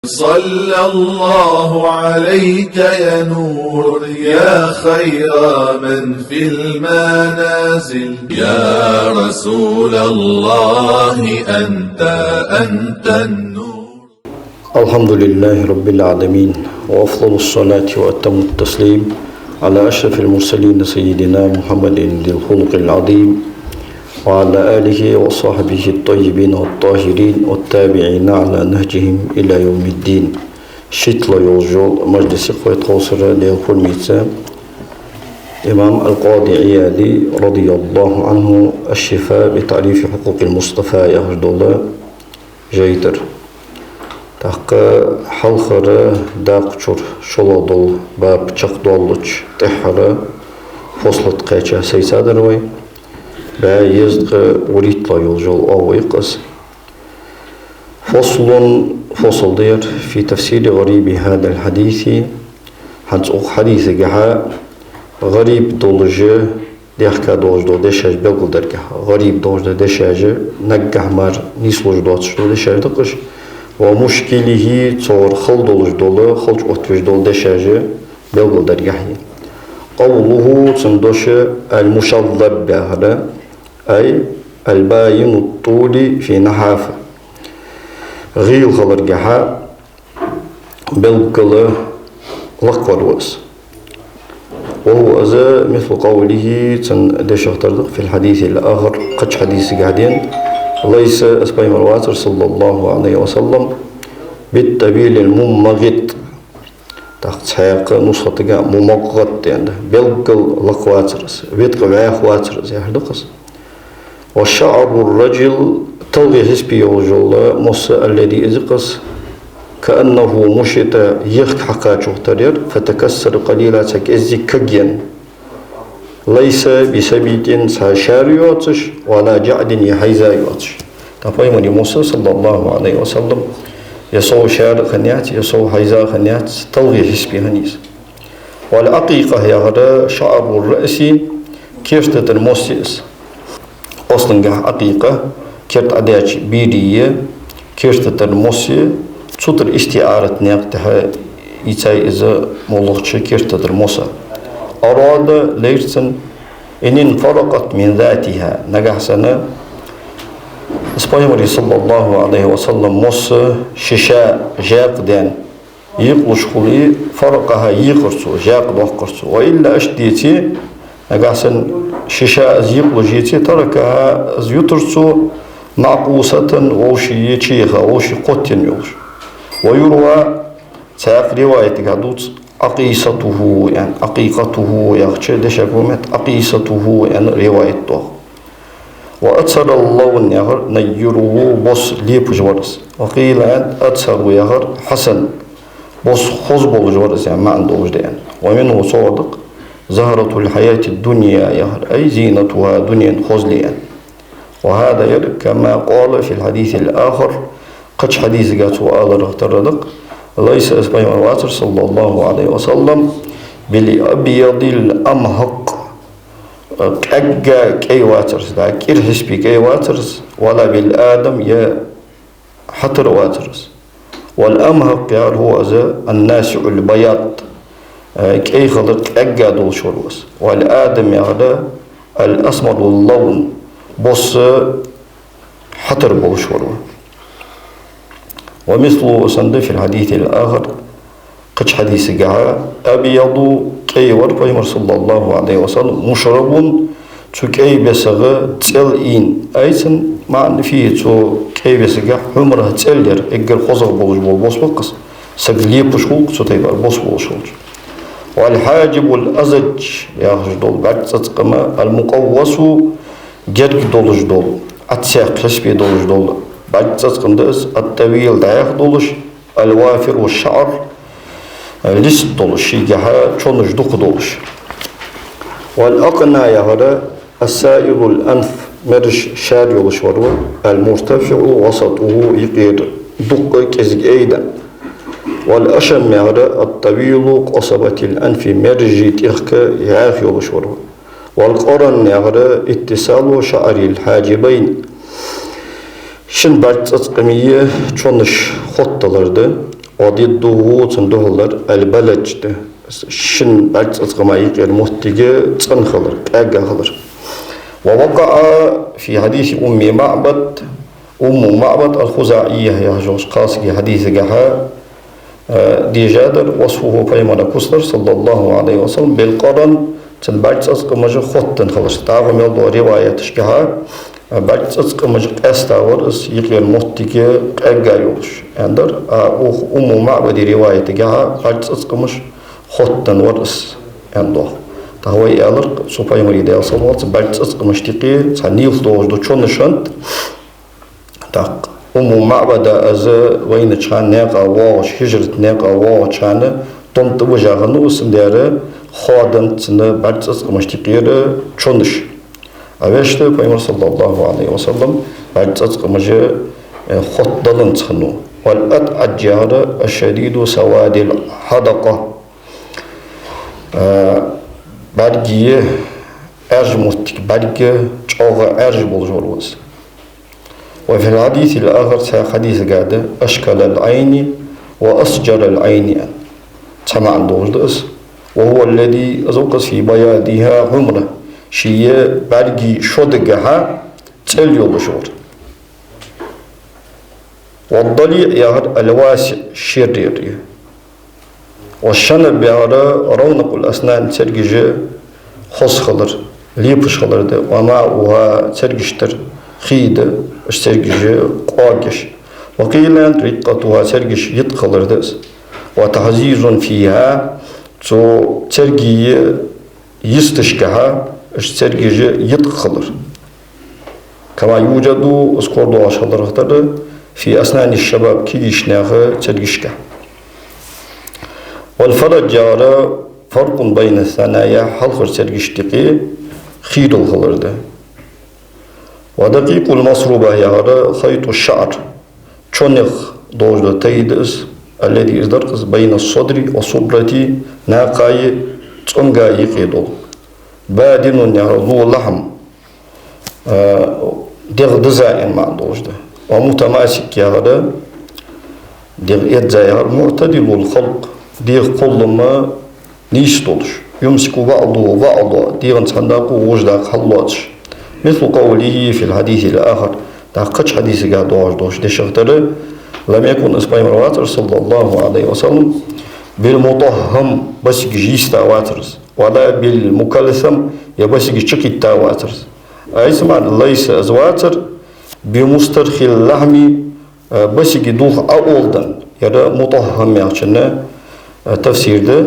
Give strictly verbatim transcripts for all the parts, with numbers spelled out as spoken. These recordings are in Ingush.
صلى الله عليك يا نور، يا خير من في المنازل. يا رسول الله، أنت، أنت النور. الحمد لله رب العالمين، وأفضل الصلاة وأتم التسليم على أشرف المرسلين سيدنا محمد ذي الخلق العظيم، وعلى آله وصحبه الطيبين الطاهرين، والتابعين على نهجهم إلى يوم الدين. Шийтталагӏа йолча мажлисе кхойтта ховсара Даьла хьурмеца имам аль-Къади Ӏияди, رضي الله عنه, «Аш-Шифа би таърифи хьукъукъил Мустафа» яхаш дола жайдар. ТӀаккха хьалхара дакъа чура шоллагӏа дола баб чакхдоаллача тӏехьара фосла тӏа кхаьча сайца дар вай. БӀаь езткъа вурийтталагӏа йолча оагӏув я-кх из. «فصل», фосл да ер, «في تفسير غريب هذا الحديث». ХӀанз укх хьадисагахьа гӏариб долаш дехка долаш дола дешаш белгалдергахьа. Гӏариб долаш дола дешаш, наггахьа мара нийслуш доацаш дола дешаш да-кх уж. «ومشكله», цар хала долаш дола, халча оттавеш дола дешаш белгалдергахьа. «قوله», цун дош, «المشذب» яхар, «أي البين الطول في النحافة». ГӀийла хиларгахьа белггала лакхвар ва из. «وهو», из, «مثل قوله», цун дешах тара да-кх, «في الحديث الآخر», кхыча хьадисагахьа денна: «ليس», из Пайхамар вацар, صلى الله عليه وسلم, «بالطويل الممغط». ТӀаккха цхьаькха нусхатага «ممغط» аьнна да. Белггала лакха вацар из, веткъа ваьха вацар из, яхар да-кх из. «وشعر الرجل», талгӀе хьисапе йолаш йола мосс, «الذي», из я-кх из, «كأنه مشط», ехка хьакхачох тара я ер, «فتكسر قليلا», цхьа кӀеззига кагъенна. «ليس بسبط», цхьа шаьра йоацаш, «ولا جعد», е хьайза йоацаш. ТӀаккха Пайхамара мосс, صلى الله عليه وسلم, е сов шаьра хиннаяц, е сов хьайза хиннаяц, талгӀе хьисапе хиннай из. «والعقيقة» яхар «شعر الرأس», керта тӀара мосс я из. Ослангахьа акъикъа, керта Ӏадаьча берий керта тӀара мосс я, цу тӀара истиӀарат наькъа тӀа ийцай из, моллагӀча керта тӀара мосс. «أراد», лайра цунна, «إن انفرقت من ذاتها», нагахьа санна из Пайхамара, صلى الله عليه وسلم, мосс ши ша жакъа даьнна екъалуш хуле, «فرقها», екъар цо, жакъа доаккхар цо. «وإلا», иштта деце, нагахьа санна ши ша из екъалуш еце, «تركها», из ютар цо, «معقوصة», вӀаший чуяха, вӀаший кхоттаенна йолаш. «ويروى», цхьаькха риваятагахьа дувц «عقيصته» аьнна, «عقيقته» яхача дешага ва метта «عقيصته» аьнна риваят доагӀа. «وأزهر اللون» яхар «نيره», бос лепаш вар из. «وقيل», аьннад, «أزهر» яхар «حسن», бос хоза болаш вар из, яха маӀан долаш да аьнна. «ومنه», цох да-кх, «زهرة الحياة الدنيا» яхар, «أي زينتها», дунен хозал аьнна. «وهذا», ер, «كما قال في الحديث الآخر», кхыча хьадисагахьа цо аларах тара да-кх: «ليس», из Пайхамар вацар, صلى الله عليه وسلم, «بالأبيض الأمهق», къаьгга кӀай вацар из, да, кӀира хьисапе кӀай вацар из, «ولا بالآدم», е хьатара вацар из. «والأمهق» яхар «هو», из, «الناصع البياض», э, кӀай хилар къаьгга долаш вар ва из. «والآدم» яхар «الأسمر اللون», бос хьатара болаш вар ва. «ومثله», из санна, «في الحديث الآخر», кхыча хьадисагахьа, «أبيض», кӀай вар Пайхамар, صلى الله عليه وسلم, «مشرب», цу кӀай бесагӀа цӀел ийна, «أي», цун маӀан, «فيه», цу кӀай бесагахьа, «حمرة», цӀел яр, эггара хозагӀа болаш бола бос ба-кх из, саг лепаш хул-кх цу тайпара бос болаш хилча. «والحاجب الأزج» яхаш дола бӀарг цӀацкъам, «المقوس», герга долаш дола, Ӏадсаькх хьисапе долаш дола бӀарг цӀацкъам да из, «الطويل», дӀаьха долаш, «الوافر الشعر», лист долаш, шийгахьа чонаш дукха долаш. «والأقنى» яхар «السائل الأنف», мераж шаьра йолаш вар ва, «المرتفع وسطه», юкъера дукха, кӀезига айденна. «والأشم» яхар «الطويل قصبة الأنف», меражий тӀехка йӀаьха йолаш вар ва. «والقرن» яхар «اتصال شعر الحاجبين», шин бӀарг цӀацкъамий чонаш хоттадалар да. وضده, цун духьал дар, البلج да. Шин бӀарг цӀацкъама юкъера моттиг цӀена хилар, къаьга хилар. ووقع في حديث أم معبد, Умму МаӀбад ал-ХузаӀийя яхача кхалсага хьадисагахьа, э, дийша дар, وصفه, пайхамара куцар, صلى الله عليه وسلم, بالقرن, цун бӀарг цӀацкъамаш хотта хилар. ДӀахо мел дола риваяташкахьа, э, бӀарг цӀацкъамаш къаьста вар из, юкъера моттиг къаьга йолаш, аьнна дар. А укх Умму МаӀбада риваятагахьа бӀарг цӀацкъамаш хотта вар из, аьнна доагӀа. ТӀаккха вай аьлар, цу пайхамара, Даьла салам хилда цунна, бӀарг цӀацкъамашта юкъе цхьа нийлха долаш дола чонаш хиннад. ТӀаккха Умму МаӀбада из вайнача хана наькъа воагӀаш, хӀижрат наькъа воагӀача хана, дом тӀа вижа хиннав из, цудухьа хоадаьннад цунна бӀарг цӀацкъамашта юкъера чонаш. А вешта пайхамар, صلى الله عليه وسلم, бӀарг цӀацкъамаш, э, хотта даланза хиннав. والأتعج яхар الشديد سواد الحدقة. Э, бӀаргий Ӏаьржа моттиг, бӀарг чӀоагӀа Ӏаьржа болаш вар ва из. وفي الحديث الآخر, цхьан хьадисага да, أشكل العين وأسجر العين, аьнна. Цхьа маӀан долаш да из. وهو الذي, из ва-кх из, في بياضها حمرة, ший бӀаргий шодагахьа цӀел йолаш вар. والضليع яхар الواسع, шера яр. والشنب яхар رونق الأسنان, цергаш хоза хилар, лепаш хилар да. وماؤها, цергаш тӀара хий да, уж цергаш къоагаш. وقيل رقتها, цергаш йиткъа хилар да из. وتحزيز فيها, цу цергий йисташкахьа уж цергаш йиткъа хилар. كما يوجد, из кора доагӀаш хиларах тара, في أسنان الشباب, кегийча наьха цергашка. والفرج яхар فرق بين الثنايا, хьалхарча цергашта юкъе хийрал хилар да. ودقيق المصروبة яхар خيط الشعر, чонех долаш дола тай да из, الذي, из дар-кх из, بين الصدر والسرة, накхаи цӀонгаи юкъе дола. بادن яхар ذو لحم, э, дегӀ дизза аьнна маӀан долаш да. ومتماسك яхар дегӀ эзза яхар, معتدل الخلق, дегӀа кхоллам нийса долаш. يمسك بعضه بعضا, дегӀан цхьан дакъо вокх дакъа хьаллоацаш. مثل قوله في الحديث الآخر, тӀаккха кхыча хьадисага доагӀаш долча дешах тара: لم يكن, из пайхамар вацар, صلى الله عليه وسلم, بالمطهم, басигаш йиста вацар из, ولا بالمكلثم, е басигаш чукхийтта вацар из. Айса маӀан, ليس, из вацар, بمسترخي اللحم, э, басига дулх Ӏоалдан, яра مطهم яхачун, э, тафсир да.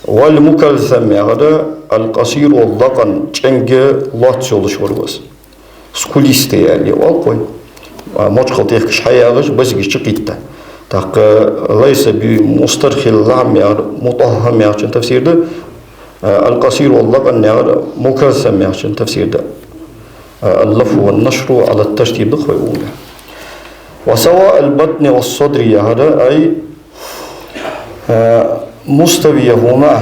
والمكلثم яхар القصير اللقن, чӀенга лоаца йолаш вар ва из. Скулистый аьле оал-кх вай. А, мочкъал тӀехкаш хьаягӀаш, басигаш чукхийтта. ТӀаккха ليس بمسترخي اللحم яхар مطهم яхачун тафсир да. القصير اللقن яхар مكلثم яхачун тафсир да. اللف والنشر على الترتيب да-кх вай улле. وسواء البطن والصدر яхар, أي, э, مستويهما,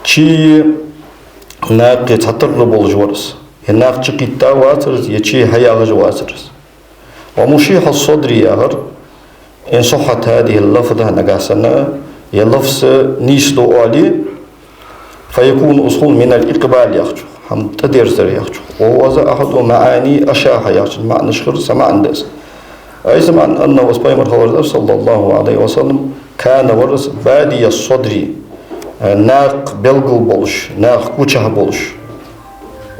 чуи накхи цхьатарра болаш вар из. Е накх чукхийтта вацар из, е чу хьаягӀаш вацар из. ومشيح الصدر яхар, إن صحت هذه اللفظة, нагахьа санна ер лафз нийса да оале, فيكون, из хул, من الإقبال яхачох, хӀама тӀадерзадар яхачох. وهو, из, أحد معاني أشاح яхачун маӀанашкара цхьа маӀан да из. Айса маӀан, أنه, из пайхамар хилар дар, صلى الله عليه وسلم, كان, вар из, بادي الصدر, э, накха белгала болаш, накха гучахь болаш,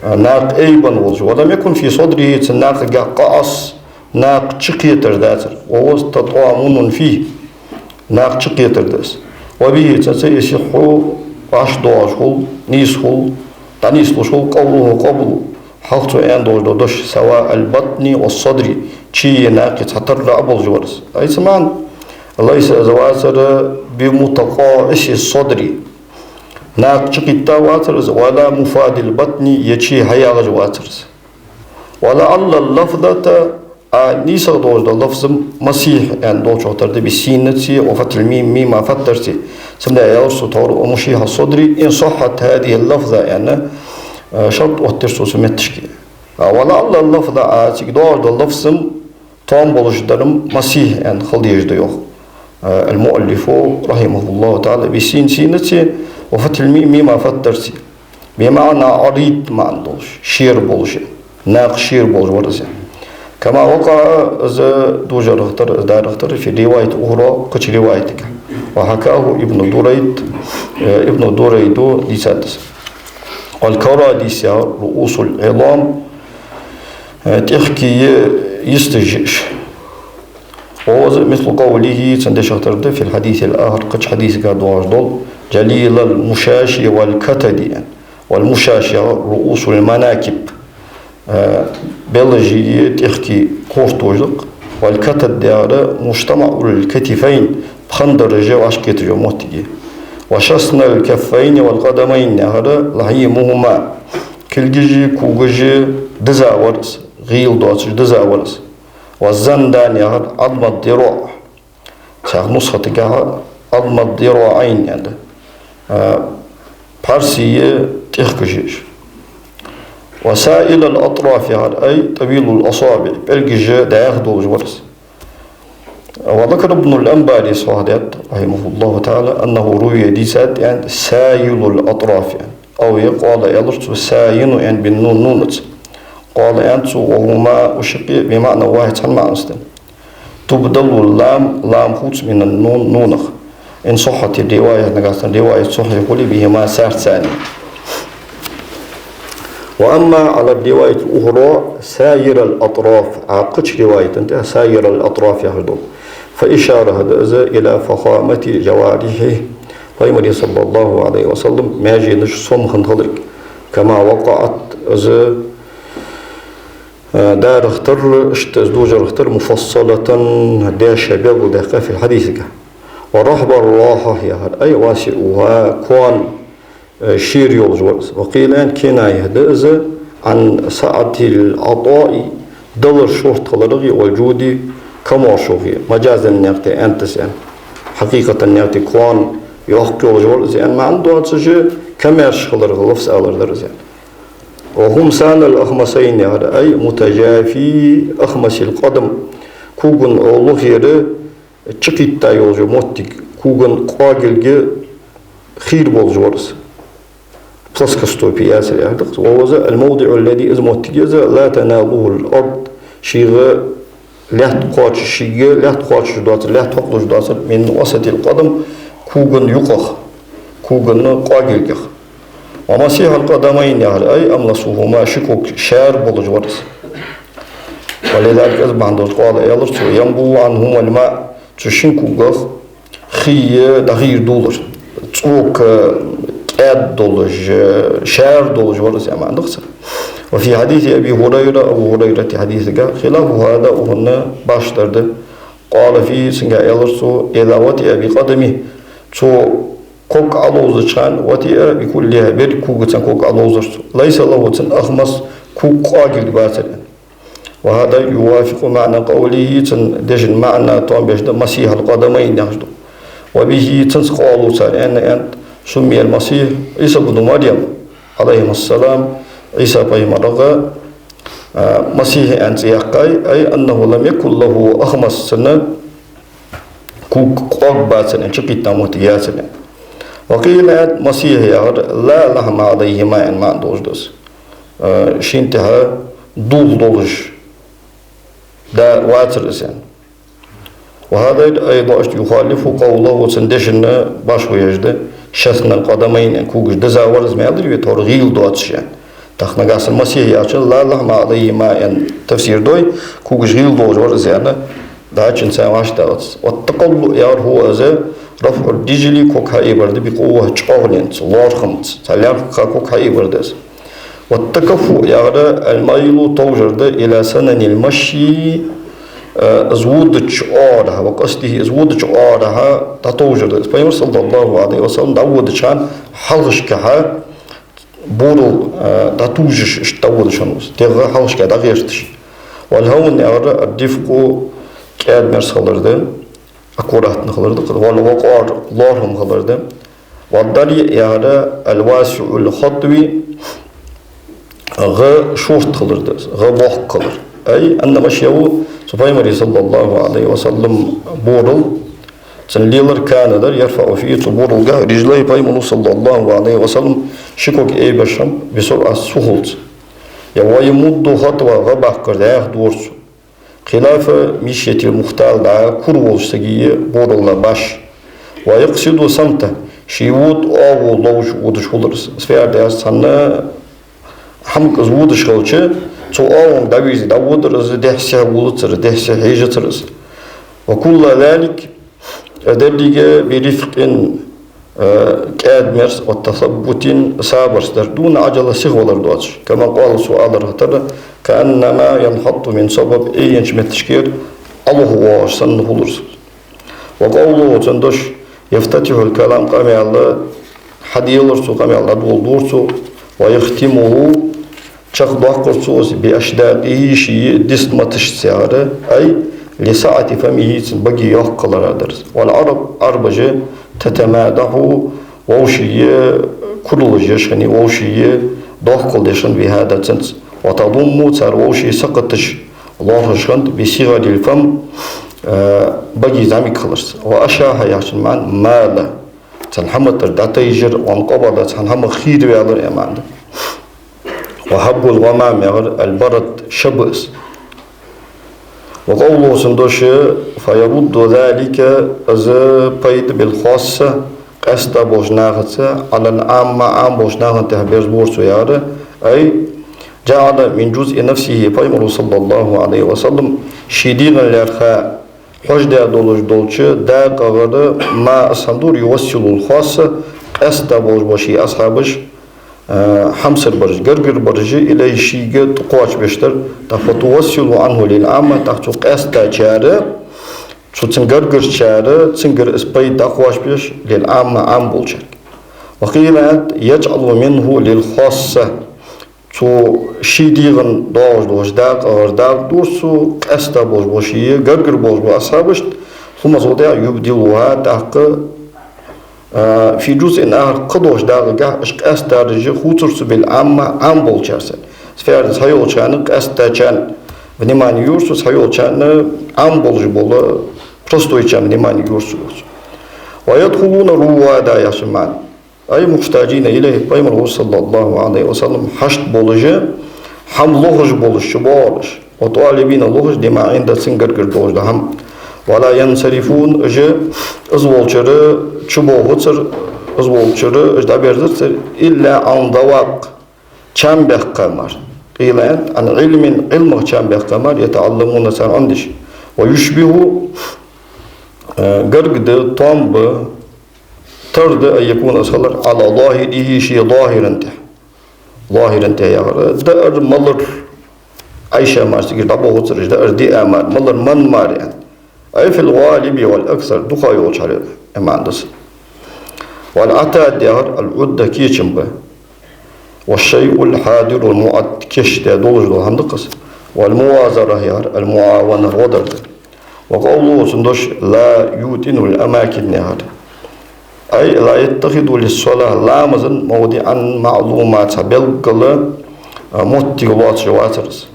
э, накха айбенна волаш. ولم يكن في صدره, цун накхагахьа قعص, накха чукхетар дацар. وهو تطامن فيه, накха чукхетар да из. وبه, цунца, يصح, вӀашагӀдоагӀаш хул, нийса хул, дӀанийслуш хул قوله, قبل, хьалха цо аьнна долаш дола дош: سواء البطن والصدر, чуи накхи цхьатарра болаш вар из. Айса маӀан: ليس, из вацар بمتقاعس الصدر, накха чукхийтта вацар из, ولا مفاد البطن, е чу хьаягӀаш вацар из. ولعل اللفظة, а нийсагӀа долаш дола лафз مسيح аьнна долчох тара да, بالسين, синаца, وفتح الميم, мима фатхьарца. Цудухьа аьлар цо тхьовра: ومشيح الصدر إن صحت هذه اللفظة, аьнна, э, шарт оттадир цо цу метташка. А, ولعل اللفظة, а цига доагӀаш дола лафз-м тоам болаш дар-м مسيح аьнна хила дезаш да йоах. Ал-муаллифу, рахьимахуллаху таӀала, би син, синаца, ва фатхӀил мим, мима фаттарца. БимаӀна Ӏарид маӀан долаш, шера болаш, накха шера болаш вар из. Кама вакъаӀа, из дожаргдар, из даргдар, фи риваятин ухра, кхыча риваятага. Ва хьакаху Ибну Дурайд, э, Ибну Дурайда дийцад из. Вал-Карадиси, руусул-Ӏизам, э, тӀехкий йисташ я уж. Ва хӀаза мислу къавлихӀи, цун дешах тара да, фил-хьадисил-ахӀар, кхыча хьадисага доагӀаш дола, жалилал-мушаши вал-катади. Вал-мушаши руусул-манакиб, э, белажи тӀехкий кортош да-кх. Вал-катад яхар муштамаӀул-катифайн, пхандараш вӀашагӀкхеташ йола моттиг я. Ва шаснал-каффайни вал-къадамайн яхар лахьимухӀума, кулгаши когаши диза вар из, гӀийла доацаш диза вар из. Ва ззандани яхар Ӏазмад-дираӀ. Цхьан нусхатага Ӏазмад-дираӀайн аьнна да. А, пхьарсий тӀехкаш я уж. Ва саилал-атӀраф яхар, ай тӀавилул-асабиӀ, пӀелгаш дӀаьха долаш вар из. Ва закара Ибнул-Анбарис хьоахадаьд, рахьимахуллаху таӀала, аннахӀу рувия, дийцад аьнна, саилул-атӀраф аьнна. Ав е къала аьлар цо саину аьнна бин-нун, нунаца. Къала аьннад цо: ва хӀума, уж шиъ бимаӀнан вахьид, цхьан маӀанца да. Тубдалу лам, лам хувц, минан-нун, нунах. Ин сахьхьатир-ривая, нагахьа санна риваят сахьихь хуле, бихӀима, царца цхьана. Ва амма Ӏалар-риваятил-ухра, саирал-атӀраф, а, кхыча риваятан тӀа саирал-атӀраф яхаш дола. Фа ишарат да из, ила фахамати жаварихӀихӀи, Пайхамара, саллаллахӀу Ӏалайхи ва саллам, маьженаш сомхана хиларга. Кама вакъаӀат, из, э, даргдар, иштта из дожаргдар, муфассалатан, дешаш белгалдаьккха, фил-хьадисига. Ва рахьбар-рахьа яхар, ай васиӀухӀа, коа, э, шера йолаш вар из. Ва къила, киная да из, Ӏан саӀатил-Ӏатаи, далар шортта хиларах, вал-жуди, камаьршох. Мажазан наькъа тӀа аьннад из аьнна. Хьакъикъатан наькъа тӀа коа йоккха йолаш вар из аьнна маӀан доацаш, камаьрша хиларах лафз алар дар из аьнна. Ва хумсанал-ахмасайни яхар, ай мутажафи ахмасил-къадам, коган лохера чукхийтта йолаш йола моттиг, коган къоагилга хийра болаш вар из. Плоскостопие яцар яхар да-кх. Ва хӀаза ал-мавдиӀу ллази, из моттиг я из, ла таналухӀул-ард, шийга лаьтта кхоачаш, шийга лаьтта кхоачаш доацар, лаьтта хьокхалуш доацар, мин васатил-къадам, коган юкъах, коган къоагилгах. Ва масихьул-къадамайни яхар, ай амласухӀума, ши ког шаьра болаш вар из. Ва лизалика, из бахьан долаш, къала аьлар цо: янбуӀу Ӏанхумал-маъ, цу шин когах хий дӀахийра дулар. ЦӀока кӀаьда долаш, шаьра долаш вар из, аьнна маӀан да-кх цун. Ва фи хьадиси Аби ХӀурайра, Абу ХӀурайрата хьадисага, хилафу хӀаза, укхунна башха дар да. Къала фихӀи, цунга аьлар цо: иза ватиӀа би къадамихӀи, цо ког Ӏоловзача хана, ватиӀа би куллихӀа, берригача когаца ког Ӏоловзар цо. Лайса лахӀу, цун, ахмас, ког къоагилга бацар, аьнна. Ва хӀаза ювафикъу маӀна къавлихӀи, цун дешан маӀан тоам беш да, масихьул-къадамайн яхаш да. Ва бихӀи, цунца къоалу цар, аьнна, аьннад, суммиял-масихь Ӏийса бну Марьям, Ӏалайхимассалам, Ӏийса пайхамарага, а, масихь аьнна цӀи яьккхай, ай аннахӀу лам якун лахӀу ахмас, цун ког къоаг бацар, аьнна, чукхийтта моттиг яцар, аьнна. Ва къила, масихь яхар ла лахӀма Ӏалайхима, аьнна маӀан долаш да из. Э, шийна тӀехьа дулх долаш да вацар из, аьнна. Ва хӀаза айдан иштта юхаллифу къавлахӀу, цун дешан башха еш да, шаснал-къадамайн, когаш диза вар из ма аьлар вай, тхьовра гӀийла доацаш, аьнна. ТӀаккха нагахьа санна масихь яхачун ла лахӀма Ӏалайхима аьнна тафсир дой, когаш гӀийла долаш вар из, аьнна, дӀачунца вӀаштӀехьац. Ва ттакъаллуӀ яхар хӀу из, рафӀу ррижли, ког хьаэбар да, би къуввахӀ, чӀоагӀленца, лоархӀамца, цхьа лаьрххӀа ког хьаэбар да из. Ва ттакаффуӀ яхар ал-майлу, товжар да, ила сананил-машйи, э, из водача оагӀорахьа, ва къасдихӀи, из водача оагӀорахьа дӀатовжар да из. Пайхамар, саллаллахӀу Ӏалайхи ва саллам, дӀаводача хана хьалхашкахьа борал, э, дӀатувжаш, иштта дӀаводаш хиннав из, дегӀ хьалхашка дӀагӀерташ. Вал-хӀавн яхар ар-рифкъу, кӀаьда-мерза хилар да, аккуратно хилар да, вал-вакъар, лоархӀам хилар да. Ва ддарйиӀ яхар ал-васиӀул-хатви, гӀа шортта хилар да из, гӀа боккха хилар. Ай анна машйахӀу, цу Пайхамара, саллаллахӀу Ӏалайхи ва саллам, борал, Цун лелар كان дар, يرفع فيه цу буралгахь, رجليه пайхамара صلى الله عليه وسلم ши ког айбеш хиннаб, بسرعة сухалца. Е ويمد خطوة гӀа баккхар дӀаьха дора цо. خلاف مشية المختال дӀа кура волча сага буралла башха. ويقصد صمته ший вода оагӀув ловш водаш хулар из. Из фу яхар да, цхьанне хӀамага из водаш хилча, цу оагӀонга дӀавийрза дӀаводар из, дехьа-сехьа волацар, дехьа-сехьа хьежацар из. وكل ذلك деррига برفق кӀаьда-мерза, وتثبت сабарца дар, دون عجلة сихвалар доацаш. كما قال цо аьлар хӀаьта, كأنما ينحط من صبب айеннача метташкара ӀолохавоагӀаш санна хулар из. وقوله цун дош, يفتتح الكلام къамаьл хьаделар цо, къамаьл дӀадоладора цо, ويختمه чакхдоаккхар цо из, بأشداقه ший дист маташца яхар, أي لسعة فمه цун баге йоккха хилара дар из. والعرب Ӏарбаша تتمادح вӀаший куралаш еш хиннай, вӀаший доккхал деш хиннай بهذا цунца. وتضم цар вӀаший сакхаташ лоархӀаш хиннад بصغر الفم баге зӀамига хиларца. وأشاح яхачун маӀан مال цхьан хӀаман тӀара дӀатайжар, وانقبض цхьан хӀамах хийраваьлар, аьнна маӀан да. وهب الغمام яхар البرد шаб из. وقوله цун дош, فيرد ذلك из пайда بالخاصة къаьстта болча нахаца على العامة Ӏам болча наха тӀехьа берзабора цо яхар, أي جعل من جزء نفسه пайхамара صلى الله عليه وسلم ший дегӀа лаьрхӀа хьожадаь долаш долча дакъагӀара ما из хӀама дора يوصل الخاصة къаьстта болаш бола ший асхьабаш, хьамсара бараш, гаргара бараш إليه шийга тӀакхоачабеш дар, тӀаккха فتوصل عنه للعامة тӀаккха цу къаьстачар, цу цун гаргарчар цунгара из пайда дӀакхоачабеш للعامة Ӏам болчарга. وقيل يجعل منه للخاصة цу ший дегӀа доагӀаш долча дакъагӀара дакъа дора цо къаьстта болаш бола ший гаргара болаш бола асхьабашта, ثم из гӀо дӀа يبدلها тӀаккха في جزء آخر кхыдолча дакъагахь уж къаьстараш хувцар цо بالعامة Ӏам болчарца. Из фу яхар да, цхьайолчарна къаьстачарна внимание йора цо, цхьайолчарна Ӏам болаш бола простойчарна внимание йора цо. ويدخلون روادا яхачун маӀан أي محتاجين إليه пайхамара صلى الله عليه وسلم хьашт болаш, хӀама лохаш болаш чубоагӀараш, وطالبين лохаш لما عنده цун гаргара долаш дола хӀама. ولا ينصرفون уж из волчара чубоагӀацар, из волчара уж дӀаберзацар إلا عن ذواق чам баьккха мара, قيل عن علم Ӏилмах чам баьккха мара يتعلمونه цар Ӏомадеш. ويشبه гарга да, тоам ба, тара да أن يكون из хилар على ظاهره ший зохӀира тӀа. ЗохӀира тӀа яхар даар, малар Ӏайша мара цигара дӀабоагӀацар уж, даар диа мара, малар ман мара аьнна. أي في الغالب والأكثر дукха йолча хьале, аьнна маӀан да из. والعتاد яхар العدة кечам ба. والشيء الحاضر المعد кийчдаь долаш дола хӀама да-кх из. والموازرة яхар المعاونة гӀо дар да. وقوله цун дош لا يوطن الأماكن яхар أي لا يتخذ للصلاة ламаза موضعا معلوما цхьа белггала моттиг лоацаш вацар из.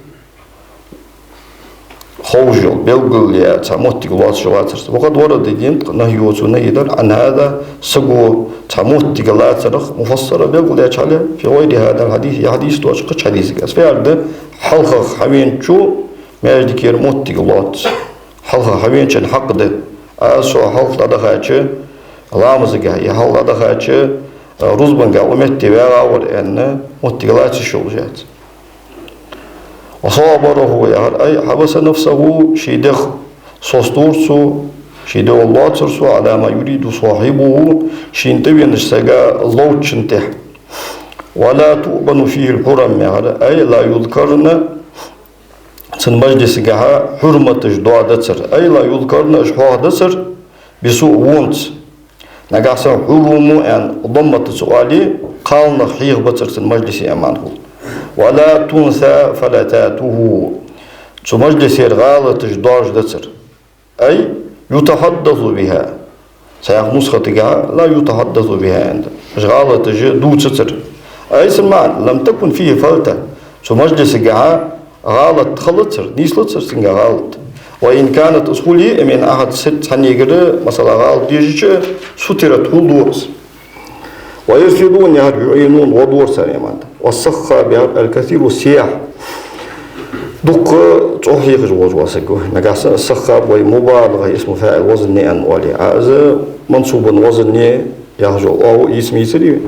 Ховш йола, белггала цхьа моттиг лоацаш вацар из. وقد ورد денад نهيه цо нахьи даьр عن هذا саго цхьа моттиг лацарах مفسرا белгалдаьча хьале في غير هذا الحديث ер хьадис доацача кхыча хьадисага. Из фу яхар да, хьалхагӀа хьавеначо маьждигера моттиг лоац. Хьалха хьавеначун хьакъ да. Аз со хьалха дӀадахача ламазагахь, е хьалха дӀадахача рузбангахь укх метте ваьгӀа вар аьнна, моттиг лаца йиш йолаш яц. وصابره яхар أي حبس نفسه ший дегӀ соцадора цо, ший дегӀ лоацар цо على ما يريد صاحبه шийна тӀавенача сага ловчун тӀехьа. ولا تؤبن فيه الحرم яхар أي لا يذكرن цун мажлисагахьа хьурматаш доадацар, أي لا يذكرن уж хьоахадацар بسوء вонца. Нагахьа санна хьуруму аьнна домматаца оале, кхалнах хьехабацар цун мажлисе, аьнна маӀан хул. ولا تنثى فلتاته цу мажлисера гӀалаташ доаржадацар. أي يتحدث بها. Цхьаькха нусхатагахьа لا يتحدث بها аьнна да. Уж гӀалаташ дувцацар. أي цун маӀан لم تكن فيه فلتة цу мажлисагахьа гӀалат хилацар, нийслацар цунгахь гӀалат. وإن كانت, из хуле а, من أحد, цхьаннегара, масала, гӀалат дезача, سترت, хулдора из. ويرصدون, яхар, يعينون, гӀо дора цар, иман да. والسخاب, яхар, الكثير الصياح. Дукха цӀогӀа хьехаш волаш вола саг ва. Нагахьа санна саххаб вай мубалагӀа исму фаӀил вазн я аьнна оале, а из мансубан вазн я яхаш йола оагӀув ийца ма йийцар вай.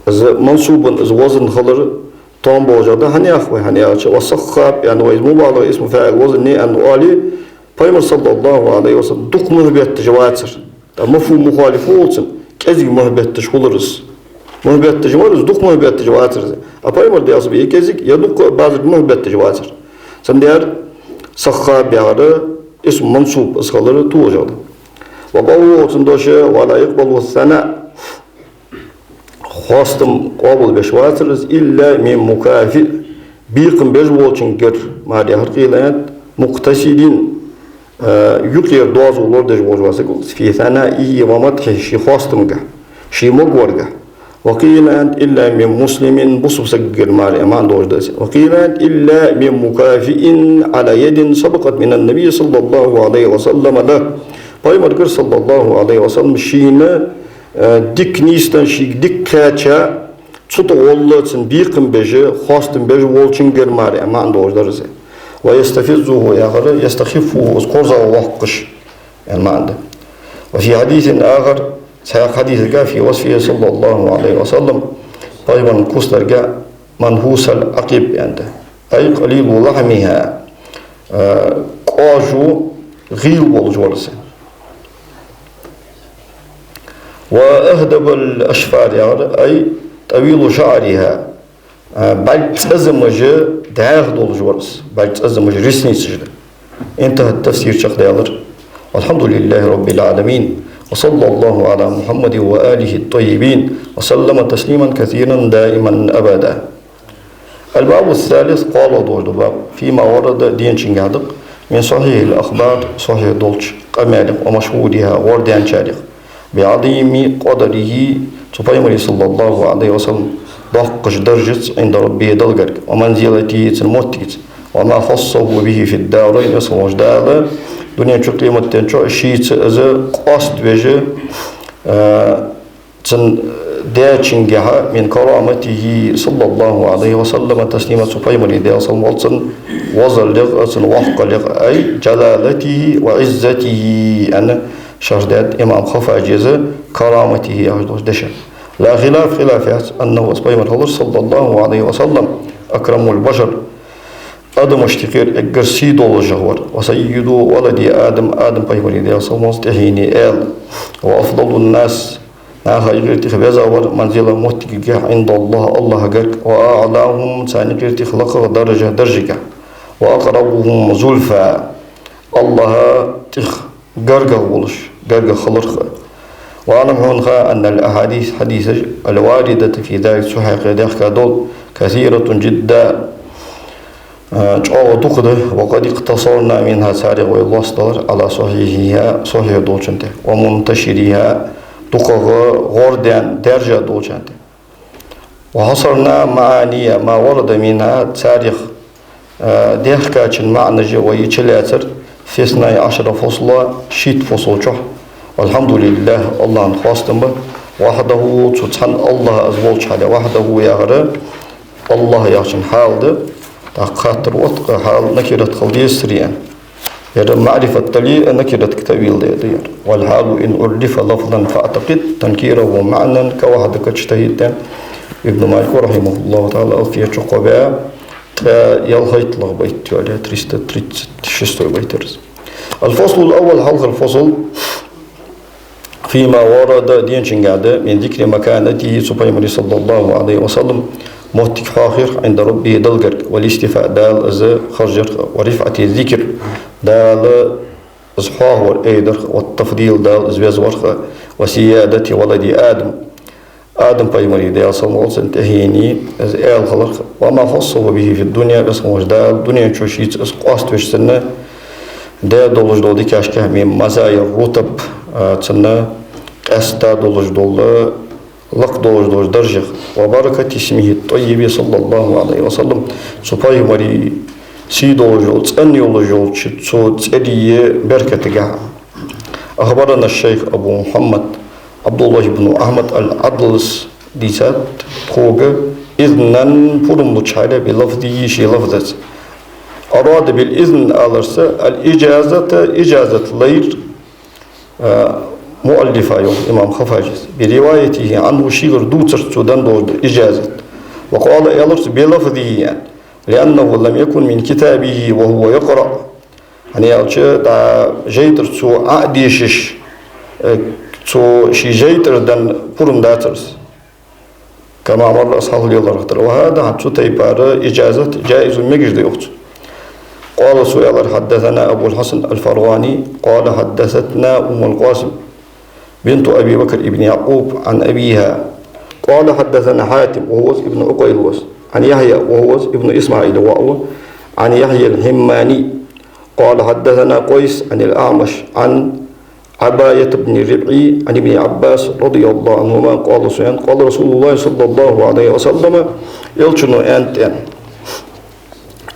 Из мансубан из вазн хилар тоам болаш да, хӀана яхар вай, хӀана аьлча, والسخاب, яӀни вай из мубалагӀа исму фаӀил вазн я аьнна оале, Пайхамар, صلى الله عليه وسلم, дукха мухь бетташ вацар. ТӀаккха мафхӀум мухалиф хул цун, кӀезига мухь бетташ хулар из. Мухь бетташ вар из, дукха мухь бетташ вацар из. А Пайхамар, Даьла салам хилда цунна, е кӀезига, е дукха базар мухь бетташ вацар. Цудухьа саххаб яхар исм мансуб из хилар тоам болаш да. وقوله, цун дош: ولا يقبل الثناء. Хоастам къоабалбеш вацар из, إلا من مكافئ, бекхам беш волчунгара мара, яхар, قيل, аьннад, مقتصد, э, юкъера доазув лорадеш волаш вола саг ва из, في ثنائه ومدحه, ший хоастамга, ший магорга. وقيل, аьннад, إلا من مسلم, бусалба сагагара мара, маӀан долаш да из. وقيل, аьннад, إلا من مكافئ على يد سبقت من النبي صلى الله عليه وسلم له. Пайхамарагара, صلى الله عليه وسلم, шийна, э, дика нийсденна, шийга дика кхаьча, цу тӀа гӀолла цунна бекхам беш, хоастам беш волчунгара мара, маӀан долаш дар из. ويستفزه, яхар, يستخفه, из корзагӀвоаккхаш, аьнна маӀан да. وفي حديث آخر, цхьаькха хьадисага, في وصفه صلى الله عليه وسلم, Пайхамара куц дарга, منحوس العقب, аьннад, أي قليل لحمها, э, кӀажу гӀийла болаш вар из. وأهدب الأشفار, яхар, أي طويل شعرها, э, бӀарг цӀазамаш дӀаьха долаш вар из, бӀарг цӀазамаш, ресницаш да. انتهى التفسير, чакхдаьлар. والحمد لله رب العالمين، وصلى الله على محمد وآله الطيبين، وسلم تسليما كثيرا دائما أبدا. الباب الثالث, кхоалагӀа долаш дола баб, فيما ورد, денчунгахьа да-кх, من صحيح الأخبار, сахьихь долча къамаьлех, ومشهورها, гӀарадаьнначарех, بعظيم قدره, цу Пайхамара, صلى الله عليه وسلم, доккхача даржаца, عند ربه, Далла гарга, ومنزلته, цун моттигаца, وما خصه به في الدارين, Веза хинна волча Дала дунен чу, къематден чу шийца из къоаставеш, э, цунна даьчунгахьа, من كرامته صلى الله عليه وسلم تسليما, цу Пайхамара, Даьла салам хилда цунна, возаллех а, цун воккхалех а, أي جلالته وعزته, аьнна, шархь даьд имам Хаффаджи из, كرامته яхаш долча дешах. لا خلاف, хилаф яц, أنه, из Пайхамар хилар, صلى الله عليه وسلم, أكرم البشر, адамашта юкъера эггара сий долаш вар, وسيد ولد آدم, Адам пайхамара, Даьла салам хилда цунна, тӀехьенна аьла, وأفضل الناس, наха юкъера тӀех веза вар, منزلة, моттигагахьа, عند الله, АллахӀа гарга, وأعلاهم, царна юкъера тӀех лакхагӀа, درجة, даржагахьа, وأقربهم زلفى, АллахӀа тӀех гаргагӀа волаш, гаргагӀа хиларах. واعلم, хьона ха, أن الأحاديث, хьадисаш, الواردة في ذلك, цу хьакъехьа даьхка дола, كثيرة جدا, э, чӀоагӀа дукха да, وقد اقتصرنا منها, царех вай лостадалар, على صحيحها, сахьихь долчунна тӀа, ومنتشرها, дукхагӀа гӀарадаьнна, даьржа долчунна тӀа. وحصرنا معاني ما ورد منها, царех, э, даьхкачун маӀанаш вай чулаьцар, في اثني عشر فصلا, шийтта фусул чу. والحمد لله, АллахӀа хоастам ба, وحده, цу цхьан АллахӀа из волча хьале, وحده яхар АллахӀ яхачун хьал да, тӀаккха хаттар отт-кх, хьал накират хила дезацарий аьнна. Ер маӀрифат дале а, накиратага таъвил де да ер. والحال إن عرف لفظا فاعتقد تنكيره معنى كوحدك اجتهد, аьннад Ибн Малика, رحمه الله تعالى, Алфия чу, кхо бӀаь ткъаь ялхайтталагӀа байт йоалаяь, триста тридцать шестой байт яр из. الفصل الأول, хьалхара фасл, فيما ورد, денчунгахьа да, من ذكر مكانته, цу Пайхамара, صلى الله عليه وسلم, моттиг хьоахарах, عند ربه, Далла гарга, والاصطفاء, Дала из харжарах, ورفعة الذكر, Дала из хьоахавар айдарах, والتفضيل, Дала из везаварах, وسيادة ولد آدم, Адам пайхамара, Даьла салам хилда цунна, тӀехьенна из аьла хиларах, وما خصه به في الدنيا, Веза хинна волча Дала дунен чу шийца из къоаставеш, цунна даь долаш дола дикашкахьа, من مزايا الرتب, а, цунна къаьстта долаш дола, лакха долаш долча даржех, وبركة اسمه الطيب صلى الله عليه وسلم, цу Пайхамара сий долаш йола, цӀена йолаш йолча цу цӀерий беркатагахьа. أخبرنا الشيخ أبو محمد عبد الله بن أحمد العدلس дийцад тхога, إذنا пурам луча хьале, بلفظه ший лафзаца. أراد بالإذن аларца الإجازة, иджазат лайр, а, муаллифа йоах имам Хаффажас, بروايته عنه шийгара дувцарца цо денна долаш да иджазат. وقال аьлар цо بلفظه, لأنه لم يكن من كتابه وهو يقرأ. ХӀана аьлча, дӀа жайтӀара цо Ӏо а дешаш, э, цо ший жайтӀара денна пурам дацар из. كما مر аз хьалха лелар хетар. وهذا хӀанз цу тайпара иджазат جائز мегаш да йоах цо. قال цо аьлар: حدثنا أبو الحسن الفرواني قال حدثتنا أم القاسم بنت أبي بكر بن يعقوب عن أبيها قال حدثنا حاتم وهو ابن عقيل ва из, عن يحيى وهو ابن إسماعيل ва из, عن يحيى الحماني قال حدثنا قيس عن الأعمش عن عباية بن ربعي عن ابن عباس رضي الله عنهما قال صيان قال رسول الله صلى الله عليه وسلم, элчано аьннад аьнна: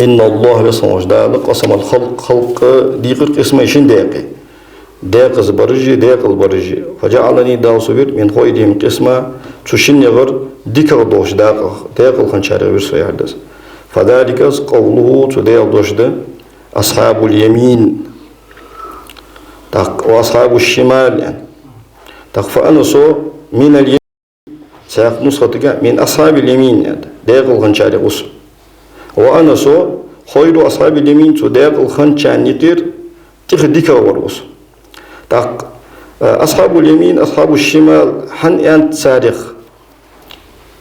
إن الله, веза хинна волча Дала, قسم الخلق, халкъ дийкъар قسمين, шин даькъе. Даькъаза бараш а, даькъала бараш а. فجعلني, Дала со вир, من خيرهم قسما, цу шиннегара дикагӀа долча дакъа-, даькъала хинначарех вир со, яхар да из. فذلك, قوله, цу Даьла дош да: أصحاب اليمين. ТӀаккха وأصحاب الشمال аьнна. ТӀаккха فأنا со من اليمين, цхьан нусхатага من أصحاب اليمين аьннад, даькъала хинначарех ва со. وأنا со خير أصحاب اليمين, цу даькъала хинначарна юкъера тӀех дикагӀвар ва со. ТӀаккха, э, أصحاب اليمين, أصحاب الشمال хӀана аьннад царех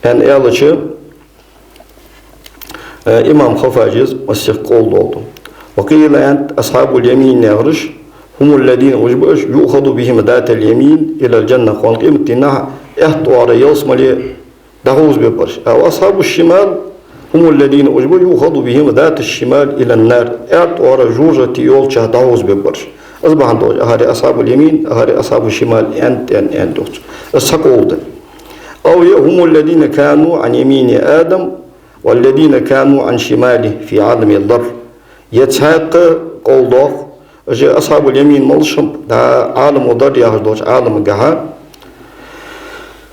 аьнна аьлча, э, имам Хаффажас массехк къовл доаладу. وقيل, аьннад, أصحاب اليمين яхараш هم الذين, уж ба уж, يؤخذ بهم ذات اليمين إلى الجنة, кхоана къематдийнахьа аьтта оагӀора ялсмале дӀахьовзабергбараш. А وأصحاب الشمال هم الذين, уж ба, يؤخذ بهم ذات الشمال إلى النار, аьтта оагӀора жожагӀате йолча дӀахьовзабергбараш. Из бахьан долаш, а хӀара أصحاب اليمين, а хӀара أصحاب الشمال аьннад, аьнна, аьнна дувц. Из цхьа къовл да. أو е هم الذين كانوا عن يمين آدم والذين كانوا عن شماله في عالم الذر. Е цхьаькха къовл доагӀа, уж أصحاب اليمين малаш хиннаб, дӀа Ӏаламу Дарр яхаш долча Ӏаламагахьа,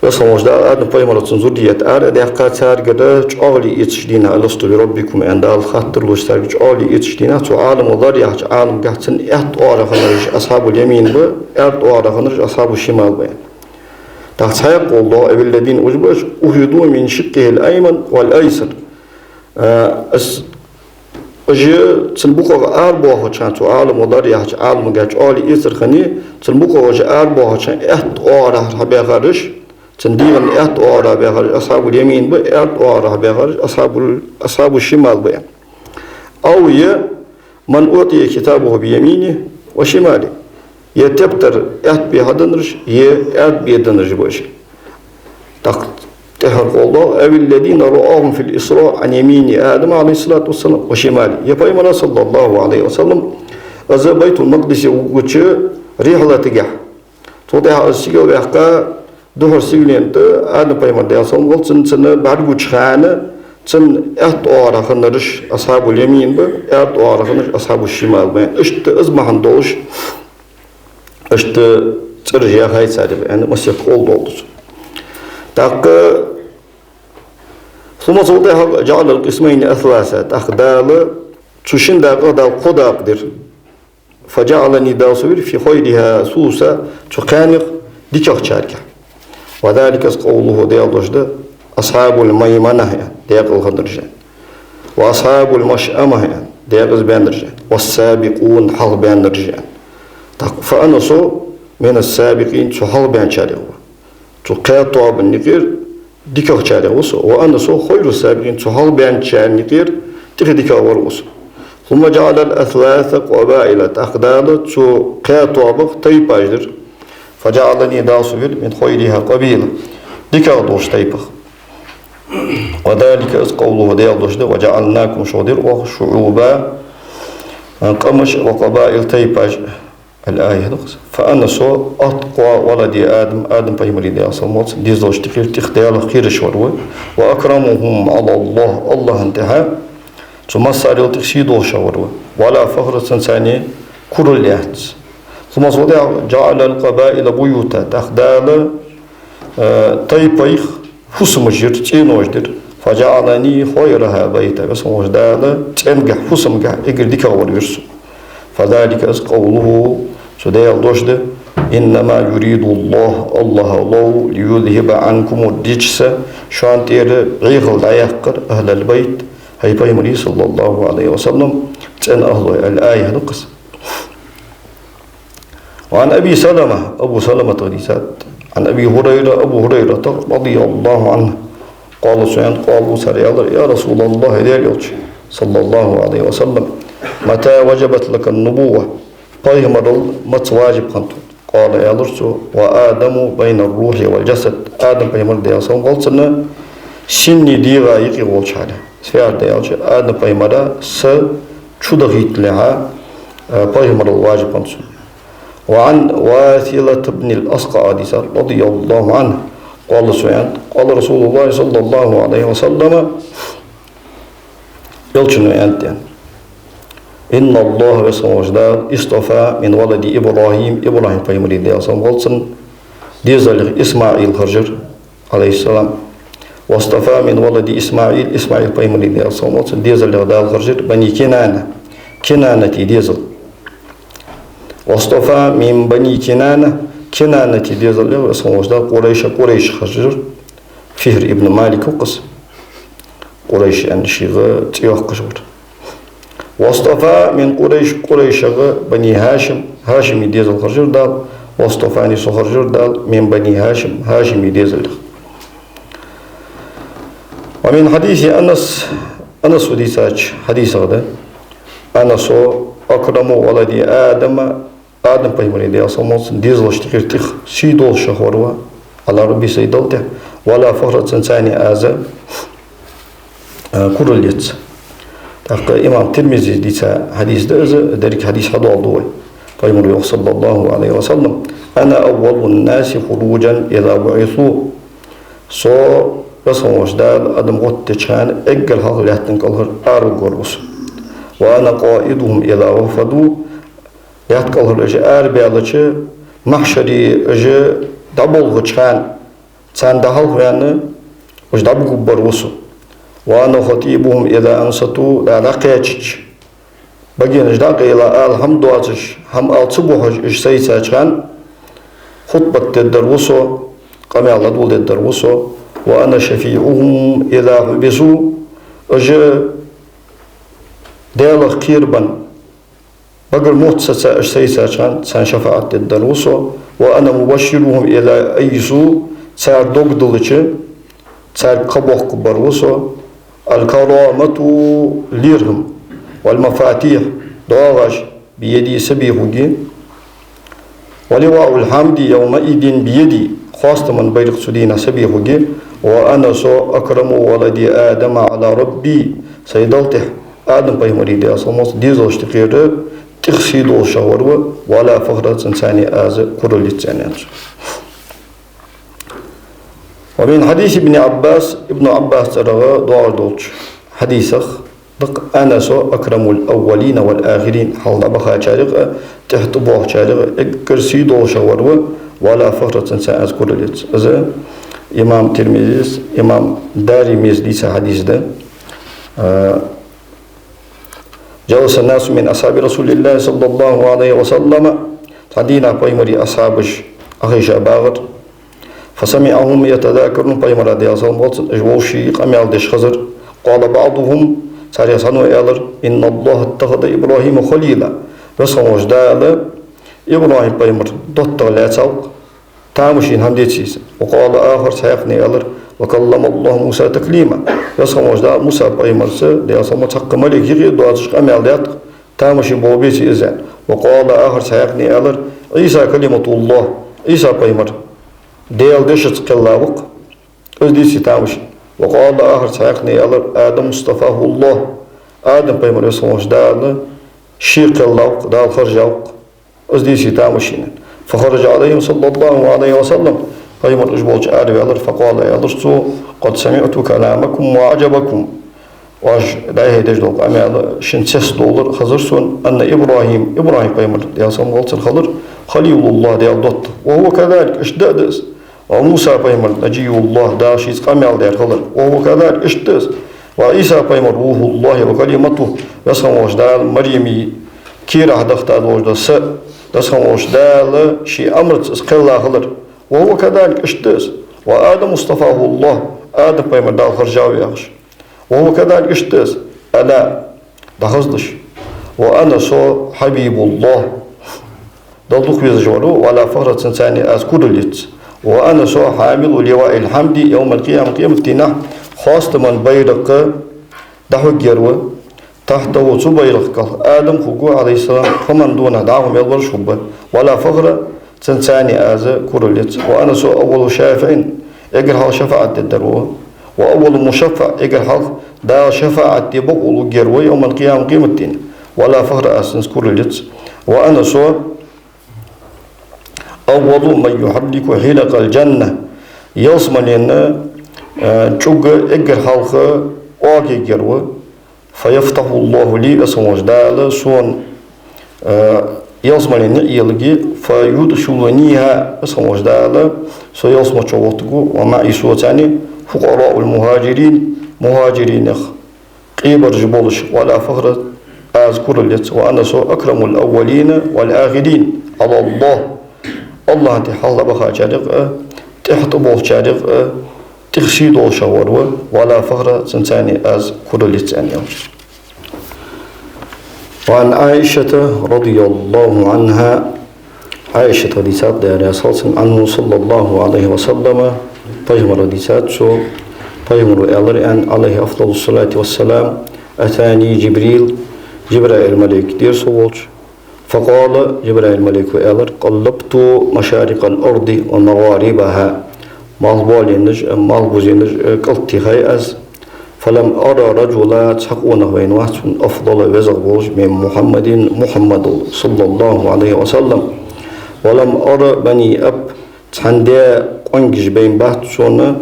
веза хинна волча Дала Адам пайхамара, цун зуррият ара а даьккха, царгара чӀоагӀо эцача дийнахьа, ألست بربكم аьнна Дала хаттар луш, царгара чӀоагӀо эцача дийнахьа, цу Ӏаламу Дарр яхача Ӏаламагахьа цун аьтта оагӀора хиннараш أصحاب اليمين ба, аьрда оагӀора хиннараш أصحاب الشمال ба. ТӀаккха цхьаькха къовл доагӀа, أو الذين, уж ба уж, أخذوا من شقه الأيمن والأيسر. Э, из, уж цун букъагӀа арабоахача хана, цу Ӏаламу Дарр яхача Ӏаламагахьа чӀоагӀо эцар хиннай, цун букъагӀа уж арабоахача хана аьтта оагӀорахьара хьабаьхараш, цун дегӀа аьтта оагӀорахьара баьхараш أصحاب اليمين ба, аьрда оагӀорахьара баьхараш أصحاب, أصحاب الشمال ба. أو е من أعطي كتابه بيمينه وشماله. Е тептар аьтта бе хьаденнараш, е аьрда бе деннараш ба уж. ТӀаккха тӀеххьара къовл доагӀа: أو الذين رآهم في الإسراء عن يمين آدم عليه الصلاة والسلام وشماله. Е пайхамара, صلى الله عليه وسلم, из Байтул-Макъдисе вугача рихьлатагахьа. Цул тӀехьагӀа из сигала ваьккха, духхьара сигален тӀа Адам пайхамар, Даьла салам хилда цунна, цунна бӀаргагуча хана, цун аьтта оагӀорахьара хиннараш أصحاب اليمين ба, аьрда оагӀорахьара хиннараш أصحاب الشمال ба. Иштта из бахьан долаш, иштта цӀераш яхай царех, аьнна, массехк къовл доаладу цо. ТӀаккха ثم, цул тӀехьагӀа, جعل القسمين أثلاثا, тӀаккха Дала цу шин дакъах Дала кхо дакъа дир. فجعلني, Дала со вир, في خيرها ثلثا, цу кхаьннех дикагӀчаргахьа. وذلك, из, قوله, Даьла дош да: أصحاب الميمنة аьнна, даькъала хиннараш аьнна. وأصحاب المشأمة аьнна, даькъаза баьннараш аьнна. والسابقون, хьалха баьннараш аьнна. ТӀаккха فأنا, со, من السابقين, цу хьалха баьнначарех ва. Цу кхаь тоабан юкъера дикагӀчарех ва со. وأنا, со, خير السابقين, цу хьалха баьнначарна юкъера тӀех дикагӀвар ва со. ثم جعل الأثلاث قبائل, тӀаккха Дала цу кхаь тоабах тайпаш дир. فجعلني, Дала со вир, من خيرها قبيلة, дикагӀа долча тайпах. وذلك, из, قوله, Даьла дош да: وجعلناكم, шо дир оаха, شعوبا, къамаш, وقبائل, тайпаш. الآية да-кх из. فأنا, со, أتقى ولد آدم, Адам пайхамара, Даьла салам хилда цунна, дезалашта юкъера тӀех Даьлах кхераш вар ва. وأكرمهم على الله, АллахӀа тӀехьа Цу массарел тӀех сий долаш хилар ва. ولا فخر, цунца цхьана курал яц. ثم, цул тӀехьагӀа, جعل القبائل بيوتا, тӀаккха Дала, э, тайпаех фусамаш йир, цӀенош дир. فجعلني خيرها بيتا, Веза хинна волча Дала цӀенгахьа, фусамгахьа эггара дикагӀвар вир со. فذلك, из, قوله, цу Даьла дош да: إنما يريد الله, АллахӀа лов, ليذهب عنكم الرجس, шоана тӀера Ӏехал дӀаяккхар, أهل البيت, хӀай Пайхамара, صلى الله عليه وسلم, цӀен ахӀлой. الآية, дукхаза. وعن أبي سلمة, Абу Саламатах дийцад, عن أبي هريرة, Абу ХӀурайратах, رضي الله عنه, قال, цо аьннад, قالوا, цар аьлар: يا رسول الله, хӀай Даьла Элча, صلى الله عليه وسلم, متى وجبت لك النبوة, пайхамарал маца важиб хиннад хьона? قال, аьлар цо: وآدم بين الروح والجسد, Адам пайхамар, Даьла салам хилда цунна, синни дегӀа юкъе волча хана. Из фу яхар да аьлча, Адам пайхамара са чудахийталехьа, э, пайхамарал важиб хиннад цунна. وعن واثلة بن الأسقع, дийцад, رضي الله عنه, قال, цо аьннад, قال رسول الله صلى الله عليه وسلم, Элчано аьннад, аьнна: إن الله, Веза хинна волча Дала, اصطفى من ولد إبراهيم, ИбрахӀим пайхамара, Даьла салам хилда цунна, дезалех ИсмаӀил хержар, عليه السلام. واصطفى من ولد إسماعيل, ИсмаӀил пайхамара, Даьла салам хилда цунна, дезалех Дала хержар, بني كنانة, Кинанатий дезал. واصطفى من بني كنانة, Кинанатий дезалех Веза хинна волча Дала قريشا, Къурайш хержар, Фихр ибн Малик ва-кх из. Къурайш аьнна шийга цӀи йоаккхаш вар. واصطفى من قريش, Къурайшех بني هاشم, ХӀашимий дезал хержар Дала, واصطفاني, со хержар Дала, من بني هاشم, ХӀашимий дезалех. ومن حديث أنس, Анаса дийцача хьадисах да. Анаса: أكرم ولد آدم, Адам пайхамара, Даьла салам хилда цунна, дезалашта юкъера тӀех сий долаш хилар ва, على ربي, сай Далла тӀа, ولا فخر, цунца цхьана аз, э, курал ец. ТӀаккха имам Тирмизис дийца хьадис да из, деррига хьадис хьадоаладу вай. Пайхамара йоах, صلى الله عليه وسلم: أنا أول الناس خروجا إذا بعثوا. Со, Веза хинна волча Дала адам гӀоттадеча хана, эггара хьалха лаьттан кӀалхара арагӀоргвар ва со. وأنا قائدهم إذا وفدوا. Лаьтта кӀалхара уж арабаьлча, махьшаре уж дӀаболхача хана, царна дӀахьалхаваьнна, уж дӀабугаргбар ва со. وأنا خطيبهم إذا أنصتوا, дӀакхаьчача, багенаш дӀакъайла, ала хӀама доацаш, хӀама ала ца бохьаш, уж сайцача хана хутбат дергдар ва со, къамаьл дӀадоладергдар ва со. وأنا شفيعهم إذا حبسوا, уж Даьлах кхерабенна, багара мотт сеца уж сайцача хана, царна шафаӀат дергдар ва со. وأنا مبشرهم إذا أيسوا, цар дог диллача, царга кхаъ боаккхаргбар ва со. الكرامة, лерхӀам, والمفاتيح, доагӀаш, بيدي, са бехаргья. ولواء الحمد يومئذ بيدي, хоастама байракх цу дийнахьа са бехаргья. وأنا, со, أكرم ولد آدم على ربي, сай Далла тӀа, Адам пайхамара, Даьла салам хилда цунна, дезалашта юкъера тӀех сий долаш хилар ва, ولا فخر, цунца цхьана аз курал ец, аьннад цо. ومن حديث ابن عباس, Ибн Ӏаббаса цӀерагӀа доагӀаш долча хьадисах да-кх: أنا, со, أكرم الأولين والآخرين, хьалха дӀабахачарех а, тӀехьа тӀабоагӀачарех а эггара сий долаш хилар ва, ولا فخر, цунца аз курал ец. Из имам Тирмизис, имам Даримис дийца хьадис да. А, جلس ناس من أصحاب رسول الله صلى الله عليه وسلم, цхьан дийнахьа пайхамара асхьабаш Ӏохайша багӀар. فسمعهم يتذاكرون, пайхамара, Даьла салам хилда цунна, уж вовший къамаьл деш хезар. قال بعضهم, царех цхьанне аьлар: إن الله اتخذ إبراهيم خليلا, Веза хинна волча Дала ИбрахӀим пайхамар доттагӀа лаьцав-кх, тамашийна хӀама деце из. وقال آخر, цхьаькхане аьлар: وكلم الله موسى تكليما, Веза хинна волча Дала Муса пайхамарца, Даьла салам хилда цунна, цхьаккха малейк юкъе доацаш къамаьл даьд-кх, тамашийна болх беце из, аьнна. وقال آخر, цхьаькхане аьлар: عيسى كلمة الله, Ӏийса пайхамар Даьла дешаца кхелла ва-кх. Из деце тамашийна. وقال آخر, цхьаькхане аьлар: آدم اصطفاه الله, Адам пайхамар Веза хинна волча Дала ше кхелла ва-кх, Дала хержав-кх. Из деце тамашийна. فخرج عليهم صلى الله عليه وسلم, пайхамар уж болча араваьлар, فقال, аьлар цо: قد سمعت كلامكم وعجبكم, Оаш дӀахьедеш дола къамаьл шин цецдовлар хезар сона, أن إبراهيم, ИбрахӀим пайхамар, Даьла салам хилда цунна, хилар خليل الله, Даьла доттагӀа. وهو كذلك, иштта да из. وموسى пайхамар نجي الله, Дала шийца къамаьл даьр хилар. وهو كذلك, иштта да из. وعيسى пайхамар روح الله وكلمته, Веза хинна волча Дала Марьяма кийрахь дахийта долаш дола са, Веза хинна волча Дала ший амарца из кхелла хилар. وهو كذلك, иштта да из. وآدم اصطفاه الله, Адам пайхамар Дала хержав яхаш. وهو كذلك, иштта да из. ألا, дӀахазалаш. وأنا, со, حبيب الله, Далла дукха везаш вар ва, ولا فخر, цунца цхьана аз курал яц. وأنا, со, حامل لواء الحمد يوم القيامة, къематдийнахьа хоастама байракх дӀахьоргьяр ва. تحته, цу байракха кӀал Адам хургва, عليه السلام, фаман дунахьа, дӀахо мел бараш хургба. ولا فخر, цунца цхьана аз курал яц. وأنا, со, أول شافع, эггара хьалха шафаӀат дергдар ва. وأول مشفع, эггара хьалха Дала шафаӀат де бокъо лургьяр ва, يوم القيامة, къематдийнахьа. ولا فخر, аз цунца курал яц. وأنا, со, أول من يحرك حلق الجنة, ялсмален, э, чӀуга эггара хьалха оагӀоргьяр ва. فيفتح الله لي, Веза хинна волча Дала сона, э, ялсмален ниӀ елларгья, فيدخلنيها, Веза хинна волча Дала со ялсмала чу воттаргва, ومعي, соца цхьана, فقراء المهاجرين, мухӀажиринех къебараш болаш, ولا فخر, аз курал яц. وأنا, со, أكرم الأولين والآخرين على الله, АллахӀа тӀа хьалха дӀабахачарех а, тӀехьа тӀаболхачарех а тӀех сий долаш вар ва, ولا فخر, цунца цхьана аз курал яц, аьнна. وعن عائشة رضي الله عنها, Ӏайшата дийцад, Даьла раьза хилва цунна, أنه صلى الله عليه وسلم, пайхамара дийцад цо, пайхамара аьлар, аьнна, عليه أفضل الصلاة والسلام: أتاني جبريل, Жибраил малейк денар сона волча. فقال, Жибраил малейко аьлар: قلبت مشارق الأرض ومغاربها. Малхбоалаенаш а, малхбузенаша а кӀалтӀтехай аз. فلم أر رجلا, цхьа къонах вайна вац сона, أفضل, везагӀа волаш, من محمد, Мухьаммадал, صلى الله عليه وسلم. ولم أر بني أب, цхьан даь къонгаш байна бац сона,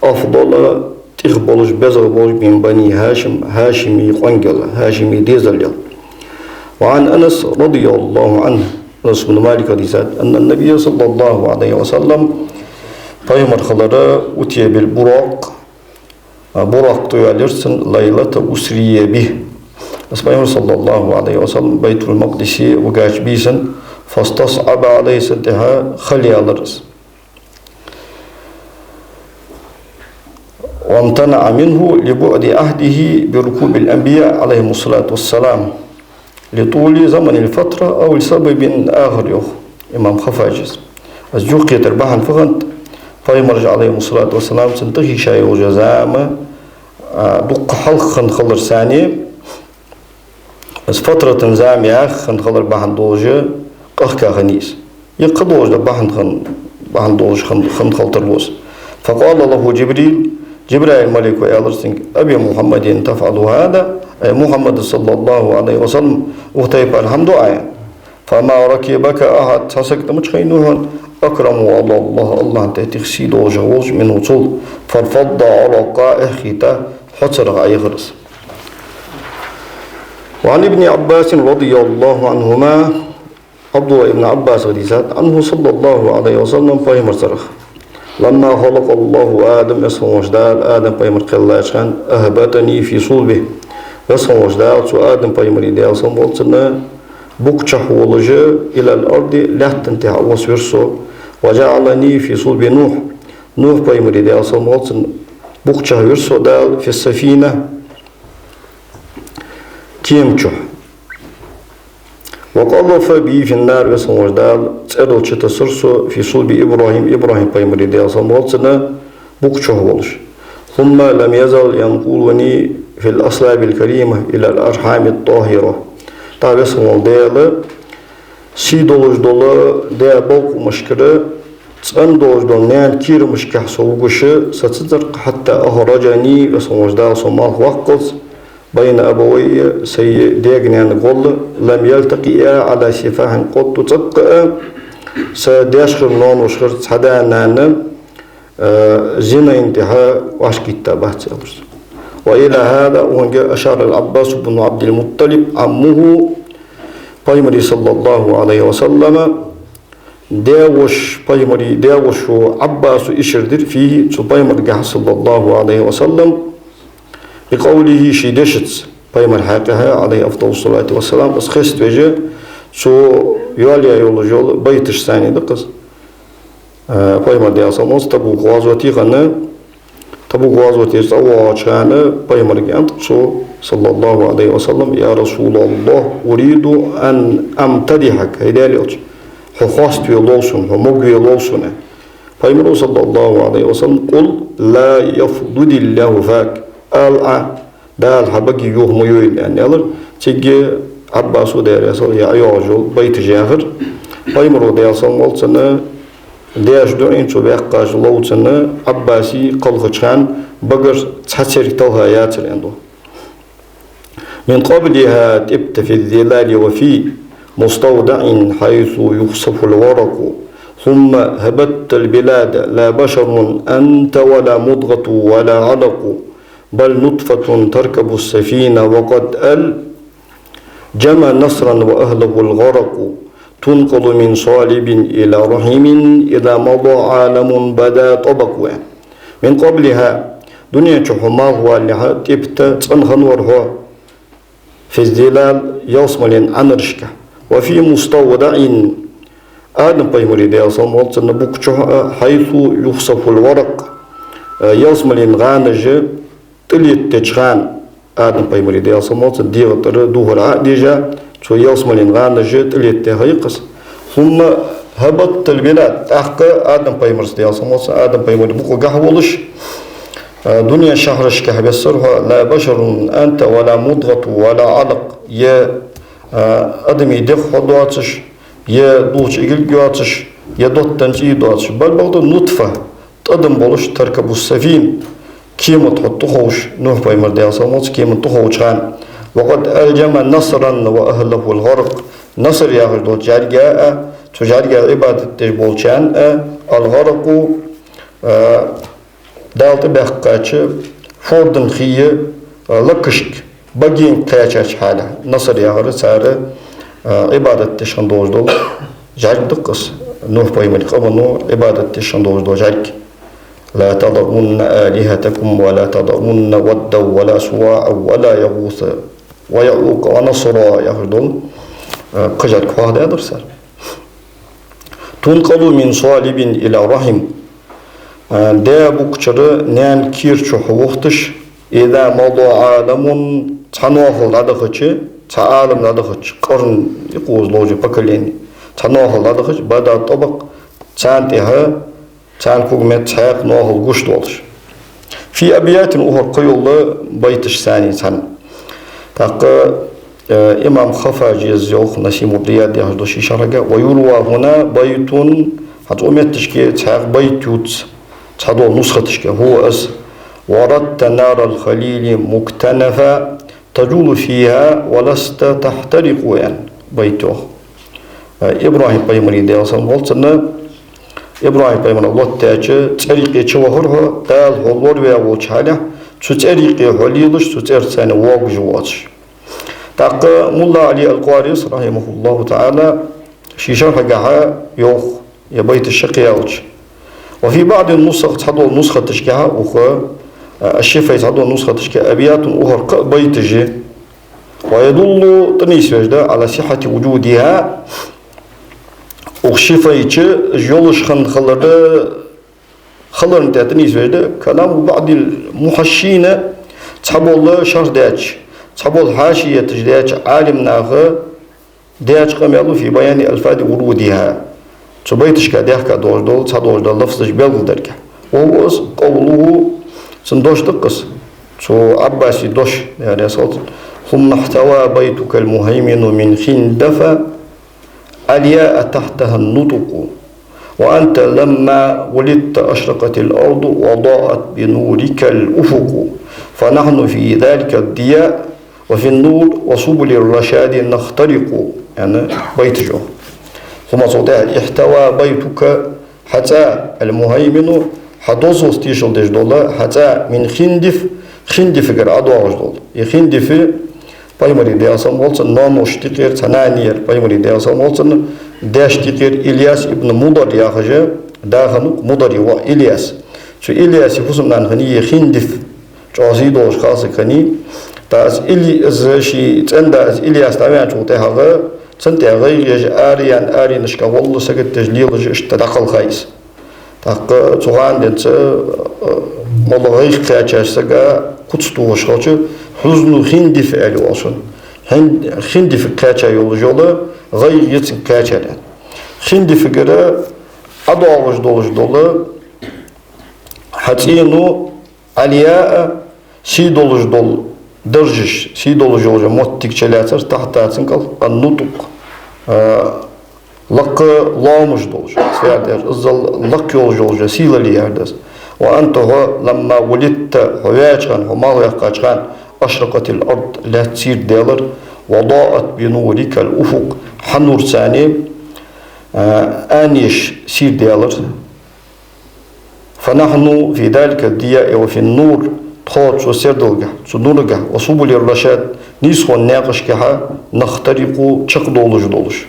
أفضل, тӀех болаш, безагӀа болаш, من بني هاشم, хӀашимий къонгал, хӀашимий дезалал. وعن أنس رضي الله عنه, Анас ибн Малика дийцад, أن النبي صلى الله عليه وسلم, пайхамар хилар, أتي بالبراق, а, Буракъ тӀаваьлар цунна, ليلة أسري به. Из пайхамар, صلى الله عليه وسلم, Байтул-Макъдисе вигача бийсан, فاستصعب عليه, цунна тӀехьа хала яьлар из. وامتنع منه لبعد عهده بركوب الأنبياء عليهم الصلاة والسلام لطول زمن الفترة أو لسبب آخر, йоах имам Хаффаджас. Из юхакхетар бахьан фу хиннад, пайхамараш, عليهم الصلاة والسلام, цунна тӀахийша йолча зама, а, дукха хьалха хинна хиларца, из фатрата зама яха хинна хилар бахьан долаш къахкаха нийса. Е кхы долаш да бахьан хинна, бахьан долаш хинна, хинна хила тарлу из. فقال له جبريل, Жибраил малейко аьлар цунга: أبمحمد تفعل هذا؟ Ай Мухьаммада, صلى الله عليه وسلم, укх тайпара хӀама ду Ӏа? فما ركبك أحد, цхьа саг тӀа мича хайнав хьона, أكرم على الله, АллахӀа тӀа тӀех сий долаш волаш, منه, цул. فانفض عرقا, эхь хийтта, хьоцаргӀа Ӏайхар из. وعن ابن عباس رضي الله عنهما, Ӏабдуллахь ибн Ӏаббасах дийцад, أنه صلى الله عليه وسلم, пайхамарагара: لما خلق الله آدم, Веза хинна волча Дала Адам пайхамар кхеллача хана, أهبطني في صلبه, Веза хинна волча Дала цу Адам пайхамара, Даьла салам хилда цунна, букъ чу волаш, إلى الأرض, лаьтта тӀа Ӏовоссавир со, وجعلني في صلب نوح, Нухь пайхамара, Даьла салам хилда цунна, букъ чу вир со Дала, في السفينة, кема чу. وقذف بي في النار, Веза хинна волча Дала цӀерала чу тессар со, في صلب إبراهيم, ИбрахӀим пайхамара, Даьла салам хилда цунна, букъ чу волаш. ثم لم يزل ينقلني في الأصلاب الكريمة إلى الأرحام الطاهرة. ТӀаккха Веза хинна волча Дала сий долаш дола даь балхамашкара, цӀена долаш дола наьна кийрамашкахьа со вугаш сацадзар, حتى أخرجني, Веза хинна волча Дала со малхваккхалца, بين أبوي, сай даьга-наьнага гӀолла, لم يلتقيا على سفاح قط, цӀаккха а са даьшхара, ноаношхара цхьа да-нана, э, зина тӀехьа вӀашагӀийтта бац, аьлар цо. وإلى هذا, укхунга, أشار العباس بن عبد المطلب عمه, Пайхамара, صلى الله عليه وسلم, даь-воша, Пайхамара даь-воша Ӏаббаса ишар дир, فيه, цу Пайхамарагахьа, صلى الله عليه وسلم, بقوله, ший дешаца, Пайхамара хьакъехьа, عليه أفضل الصلاة والسلام, из хеставеш, цо йоалаяь йолаш йола байташ санна да-кх из. Э, Пайхамар, Даьла салам хилда цунна, Табук гӀазоте хана, Табук гӀазотера цӀавоагӀача хана Пайхамарга аьннад-кх цо, صلى الله عليه وسلم: يا رسول الله، أريد أن أمتدحك, хӀай Даьла элча, хьо хоаставе лов сона, хьо могаве лов сона. Пайхамара, صلى الله عليه وسلم: قل لا يفضض الله فاك, ала Ӏа, Дала хьа баге юха ма йойла, аьнна аьлар. Цига Ӏаббаса, Даьла раьза хилва цунна, яь йоагӀаш йола байташ яхар. Пайхамара, Даьла салам хилда цунна, даьша дуӀа даьнна, цо баьккхача ловца Ӏаббаса кхелхача хана багара цхьа церг талха яцар, аьнна да. من قبلها طبت في الظلال وفي مستودع حيث يخصف الورق. ثم هبطت البلاد لا بشر أنت ولا مضغة ولا علق، بل نطفة تركب السفينة وقد ألجم نسرا وأهله الغرق. تنقل من صالب إلى رحم إذا مضى عالم بدا طبق. من قبلها, дунен чу хьо малх валалехьа, طبت, цӀена хинна вар хьо, في الظلال, ялсмален Ӏанарашка, وفي مستودع, Адам пайхамара, Даьла салам хилда цунна, букъа чу а, حيث يخصف الورق, ялсмален гӀанаш тӀалеттача хана, Адам пайхамара, Даьла салам хилда цунна, дегӀа тӀара духар Ӏо а дийша, цо ялсмален гӀанаш тӀалетта ха я-кх из. ثم هبطت البلاد, тӀаккха Адам пайхамарца, Даьла салам хилда цунна, Адам пайхамара букъагахьа волаш, а, дунен шахьарашкахьа вессар хьо, لا بشر أنت ولا مضغة ولا علق, е, а, адамий дегӀ хьо доацаш, е дулча игарг йоацаш, е доттан цӀий доацаш. بل, бакъда, نطفة, тӀадам болаш, تركب السفينة, кема тӀа хьо тӀаховш, Нухь пайхамар, Даьла салам хилда цунна, кема тӀа тӀаховча хана. وقد ألجم نسرا وأهله الغرق. Наср яхаш долча жӀарга а, цу жӀарга Ӏибадат деш болчарна а, الغرق, а, Дала тӀабаьккхача фордан хий, а, лакхашка багенга кхаьчача хьале. Наср яхар цар, а, Ӏибадат деш хинна долаш дола жӀарг да-кх из. Нухь пайхамара къамо Ӏибадат деш хинна долаш дола жӀарг. لا تذرن آلهتكم ولا تذرن ودا ولا سواعا ولا يغوث ويعوق ونسرا яхаш дола, а, кхы жӀарг хьоахадаьдар цар. تنقل من صالب إلى رحم. А, даь букъ чура наьна кера чу хьо вохийташ, إذا مضى عالم, цхьа ноахал дӀадахача, цхьа Ӏалам дӀадахача, къарн я-кх из ловча, поколение, цхьа ноахал дӀадахача, بدا طبق, царна тӀехьа, царна когаметта цхьаькха ноахал гуш долаш. في أبيات أخر, кхыйола байташ санна цхьана. ТӀаккха, э, имам Хаффажи йоах, Насимур-Рияд яхаш долча ший шархьага: ويروى هنا بيت, хӀанз цу метташка цхьаькха байт ювц, цхьадола нусхаташка, هو, из: وردت نار الخليل مكتنفا تجول فيها ولست تحترق, аьнна, байт йоах. Э, ИбрахӀим пайхамара, Даьла салам хилда цунна, ИбрахӀим пайхамара лоттаяьча цӀера юкъе чувахар хьо, Дала хьо лораваь волча хьале, цу цӀера юкъе хьо лелаш, цу цӀерца воагӀаш воацаш. ТӀаккха Мулла Ӏали ал-Къарис, رحمه الله تعالى, ший шархьагахьа йоах, е байташ шаккхе аьлча: وفي بعض النسخ, цхьадола нусхаташкахьа, укх, а, Аш-Шифай цхьадола нусхаташка أبيات أخر, кхы а байташ я, ويدل, тӀанийсвеш да, على صحة وجودها, укх Шифай чу йолаш хинна хилар, хиларна тӀа тӀанийсвеш да, كلام بعض المحشين, цхьабола шархь даьча, цхьабола хьашияташ даьча Ӏалимнаха даьча къамаьл, في بيان ألفاظ ورودها, цу байташка даьхка долаш дола, цхьа долаш дола лафзаш белгалдарга. وهو, из, قوله, цун дош да-кх из, цу Ӏаббаса дош, яхар ясалц: ثم احتوى بيتك المهيمن من خندف علياء تحتها النطق، وأنت لما ولدت أشرقت الأرض وضاءت بنورك الأفق، فنحن في ذلك الضياء وفي النور وسبل الرشاد نخترق. Яъни, байташ йоах. ХӀама цо тӀехьа: احتوى بيتك, хьа цӀа, المهيمن, хьа дозалца тешал деш дола хьа цӀа, من خندف, Хиндифагара ӀодоагӀаш дола. Из Хиндиф пайхамара, Даьла салам хилда цунна, ноаношта юкъера цхьа нана яр, пайхамара, Даьла салам хилда цунна, даьшта юкъера Ильяс ибн Мудар яхаш да хиннав, Мударий воӀ Ильяс. Цу Ильяса фусам-нана хиннай из Хиндиф, чӀоагӀа сий долаш кхалсаг хиннай. ТӀаккха из Или-, из ший цӀен-да из Ильяс дӀаваьнначул тӀехьагӀа, цунна тӀа гӀайгӀа еш, араяьнна, аренашка гӀолла сагот деш лелаш, иштта дӀакхелхай из. ТӀаккха цу хана денз, э, моллагӀа гӀайгӀа кхаьчача сага куц тохаш хилча, حزن خندف аьле оал цунна. Хин-, Хиндифага кхаьча йолаш йола гӀайгӀа я цунга кхаьчар аьнна. Хиндифагара ӀодоагӀаш долаш дола хьацӀено علياء, сий долаш дола даржаш, сий долаш йола моттиг чулоацар, تحتها, цун кӀал, النطق, э, лакха лоамаш долаш, цвер дер, иззал лакха йолаш йола сийлале яр да из. وأنت, хьо, لما ولدت, хьо ваьча хана, хьо малх ваьккхача хана, أشرقت الأرض, лаьтта сийрдаьлар, وضاءت بنورك الأفق, хьа нураца, э, анеш сийрдаьлар. فنحن في ذلك الضياء وفي النور, тхо цу сердалгахь, цу нурагахь, وسبل الرشاد, нийсхо наькъашкахьа, نخترق, чакхдолаш долаш.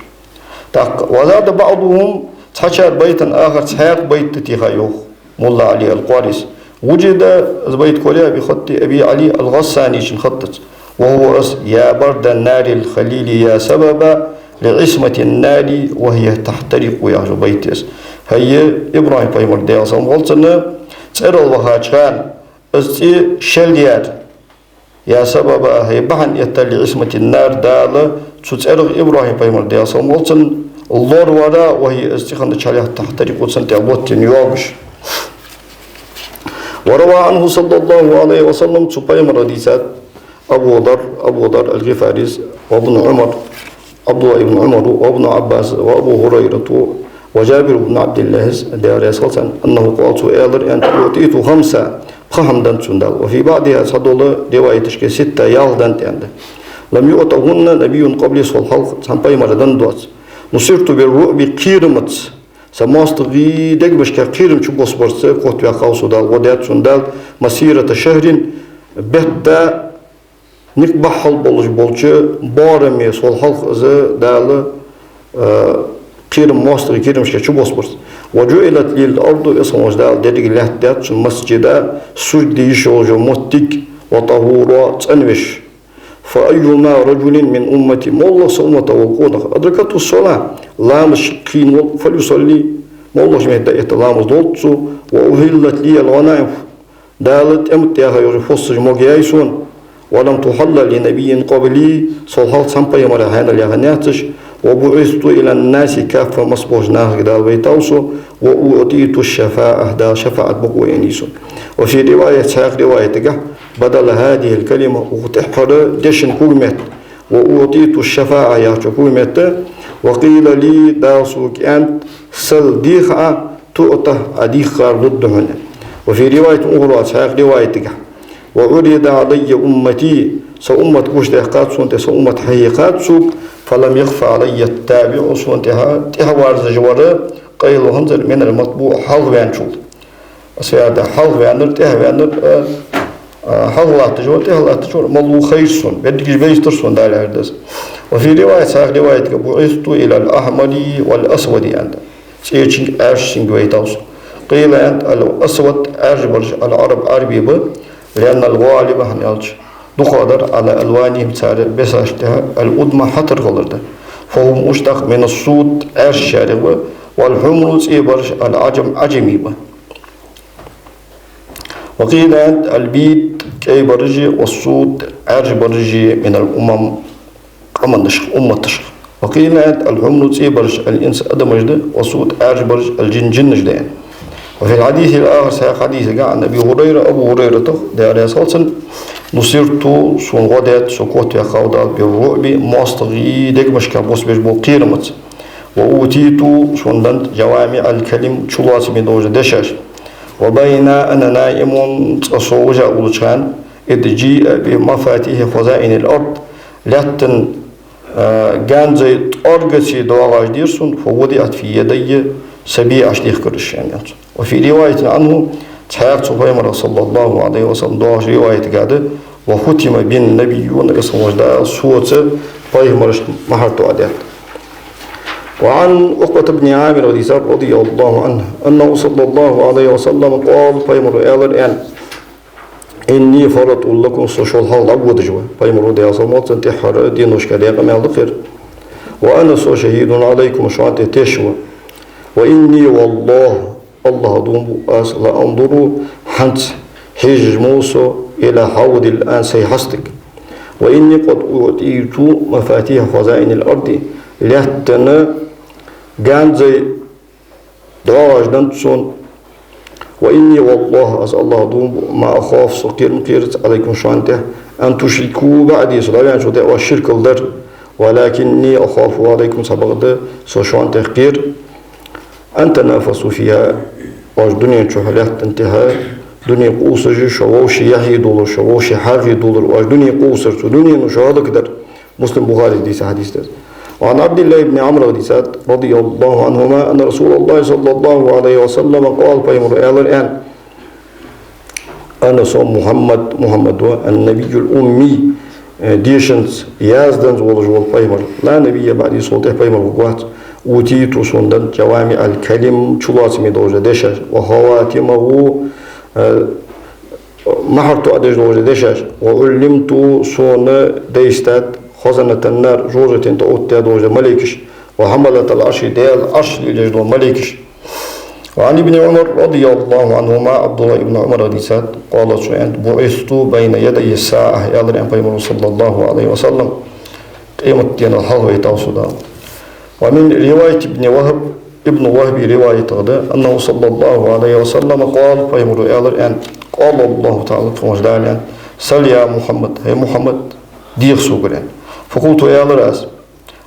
ТӀаккха, وزاد بعضهم, цхьачар байтан ахар, цхьаькха байт тӀатеха, йоах Мулла Ӏали ал-Къарис. وجد, из байт кораяьй, بخط أبي علي الغساني, цун хатаца. وهو, из, يا برد نار الخليل يا سببا لعصمة النار وهي تحترق, яхаш байт я из. ХӀай, ИбрахӀим пайхамара, Даьла салам хилда цунна, цӀерал вахача хана из цӀи шелъяьр, يا سببا, хӀай бахьан этта, لعصمة النار, Дала цу цӀерах ИбрахӀим пайхамар, Даьла салам хилда цунна, лоравара, وهي, из цӀи хиннача хьале, تحترق, цунна тӀа лоттаяь йоагаш. وروى عنه صلى الله عليه وسلم, цу пайхамара дийцад Абу Дар, Абу Дар ал-ГӀифарис, وابن عمر, Ӏабдуллахь ибн Ӏумара, وابن عباس, وأبو هريرة, وجابر بن عبد الله, Даьла раьза хилва царна, أنه قال, цо аьлар, аьннад: أعطيت خمسا, пхи хӀама деннад сона Дала. وفي بعضها, цхьадолча риваяташка, ستا, ялх деннад аьнна. لم يؤتهن نبي قبلي, сол хьалха цхьан пайхамара денна доацаш. نصرت بالرعب, кхерамца, са моастагӀий дегашка кхерам чубоссабарца котваьккхав со Дала, гӀо даьд сона Дала, مسيرة شهر, бетта никъ бахьал болаш болча боараме сол хьалха из Дала, э, кхерам, моастагӀий кхерамашка чубоссабарца. وجعلت لي الأرض, из хӀама Дала деррига лаьтта даьд сона, مسجدا, сужда де йиш йолаш йола моттиг, وطهورا, цӀенвеш. فأيما رجل من أمتي, моллагӀа са уммата вола къонах, أدركته الصلاة, ламаз кхийна вола, فليصل, моллагӀча метте этта ламаз долда цо, وأحلت لي الغنائم, Дала тӀем тӀа яьха йола фоссаш могаяьй сона, ولم تحل لنبي قبلي, сол хьалха цхьан пайхамара хьаьнал яьха яцаш, وبعثت إلى الناس كافة, массаболча нахага Дала вайтав со, وأعطيت الشفاعة, Дала шафаӀат бокъо еннай сона. وفي رواية, цхьаькха риваятагахь, بدل هذه الكلمة, укх тӀеххьара дешан когаметта, وأعطيت الشفاعة яхача когаметта, وقيل لي, Дала сога аьннад: سل, деха Ӏа, تعطه, Ӏа дийхар лургда хьона. وفي رواية أخرى, цхьаькха риваятагахь, وعرض علي أمتي, са уммат гучадаьккхад сона тӀа, са уммат хьахьекхад сога, فلم يخف علي التابع, сона тӀехьа тӀехьаварзаш вар, къайла хӀанзар, من المتبوع, хьалхаваьнначул. Из яхар да, хьалхаваьннар, тӀехьаваьннар, а, а, хьалха латташ вар, тӀехьа латташ вар, малув хайр сона, берригаш бейзатар сона Дала, яхар да из. وفي رواية, цхьаькха риваятагахь, بعثت إلى الأحمر والأسود, аьннад. ЦӀечунга, Ӏаьржачунга вайтав со. قيل, аьннад, الأسود, Ӏаьржа бараш, العرب, Ӏарбий ба, لأن الغالب, хӀана аьлча дукхагӀдар, على ألوانهم, цар бесашта тӀа, الأدمى, хьатӀара хилар да. فهم, уж тӀаккха, من السود, Ӏаьржачарех ба, والحمر, цӀий бараш, العجم, Ӏажамий ба. وقيل, аьннад, البيض, кӀай бараш, والسود, Ӏаьржа бараш, من الأمم, къаманашха, умматашха. وقيل, аьннад, الحمر, цӀий бараш, الإنس, адамаш да, والسود, Ӏаьржа бараш, الجن, жинаш да, аьнна. وفي الحديث الآخر, цхьаькха хьадисагахь, عن أبي هريرة, Абу ХӀурайратах, Даьла раьза хилва цунна: نصرت, сона гӀо даьд, со котваьккхав Дала, بالرعب, моастагӀий дегашка боссабеш бола кхерамца. وأوتيت, сона деннад, جوامع الكلم, чулоацаме долаш дола дешаш. وبينا أنا نائم, цкъа со вижа уллача хана, إذ جيء بمفاتيح خزائن الأرض, лаьттан, а, ганзай тӀоргаций доагӀаш дера сона, فوضعت في يدي, са бе Ӏочудехкар уж, аьннад цо. وفي رواية عنه, Цхьаькха цу пайхамарах, саллаллахӀу Ӏалайхи ва саллам, доагӀача риваятага да: «وختم بي النبيون», Веза хинна волча Дала соца пайхамарашта мухӀар тоӀадаьд. وعن عقبة بن عامر, дийцад, رضي الله عنه, أنه صلى الله عليه وسلم قال, пайхамара аьлар, аьнна: «إني فرط لكم», со шул хьалха дӀаводаш ва. Пайхамара, Даьла салам хилда цунна, тӀеххьара деношка даь къамаьл да ер. «وأنا», со, «شهيد عليكم», шоана тӀа теш ва. «وإني والله», АллахӀа дув буъ аз, «لأنظر», хӀанз хьежаш ма ва со, «إلى حوضي الآن», сай хьастага. «وإني قد أعطيت مفاتيح خزائن الأرض», лаьттан ганзай доагӀаш денна да сона. «وإني والله», аз АллахӀа дув буъ, «ما أخاف», со кхера ма кхерац, «عليكم», шоана тӀа, «أن تشركوا بعدي», со дӀаваьнначул тӀехьагӀа оаш ширк дар. «ولكني أخاف عليكم», цхьабакъда со шоана тӀа кхер, «أن تنافسوا فيها», оаш дунен чу, лаьттан тӀа дуне къувсаш, шо вӀаши яхье долаш, шо вӀаши хьагӀе долаш, оаш дуне къувсар, цу дунено шо хӀалакдар. Муслима, Бухарийс дийца хьадис да из. وعن عبد الله بن عمرو, дийцад, رضي الله عنهما أن رسول الله صلى الله عليه وسلم قال, пайхамара аьлар, аьнна: «أنا», со, «محمد», Мухьаммад ва, «النبي الأمي», э, дешанца, язданза волаш вола пайхамар. «لا نبي بعدي», сол тӀехьа пайхамар хургвац. «أوتيت», сона денна, «جوامع الكلم», чулоацаме долаш дола дешаш, «وخواتمه», э, мухӀар тоӀадеш долаш дола дешаш, «وعلمت», сона дайстад, «خزنة النار», жожагӀатен тӀа оттадаь долаш дола малейкаш, «وحملة العرش», Даьла Ӏарш лелаеш дола малейкаш. وعن ابن عمر رضي الله عنهما, ӀабдуллахӀ ибн Ӏумарах дийцад, قال, цо аьннад: «بعثت بين يدي الساعة», аьлар, аьнна, пайхамара, саллаллахӀу Ӏалайхи ва саллам, къематденал хьалхавайтав со Дала. ومن رواية ابن وهب, Ибн ВахӀба риваятагӀа да, أنه صلى الله عليه وسلم قال, пайхамара аьлар, аьнна: «قال الله تعالى», Веза хинна волча Дала аьннад: «سل يا محمد», хӀай Мухьаммад, деха согара, аьнна. «فقلت», аьлар аз: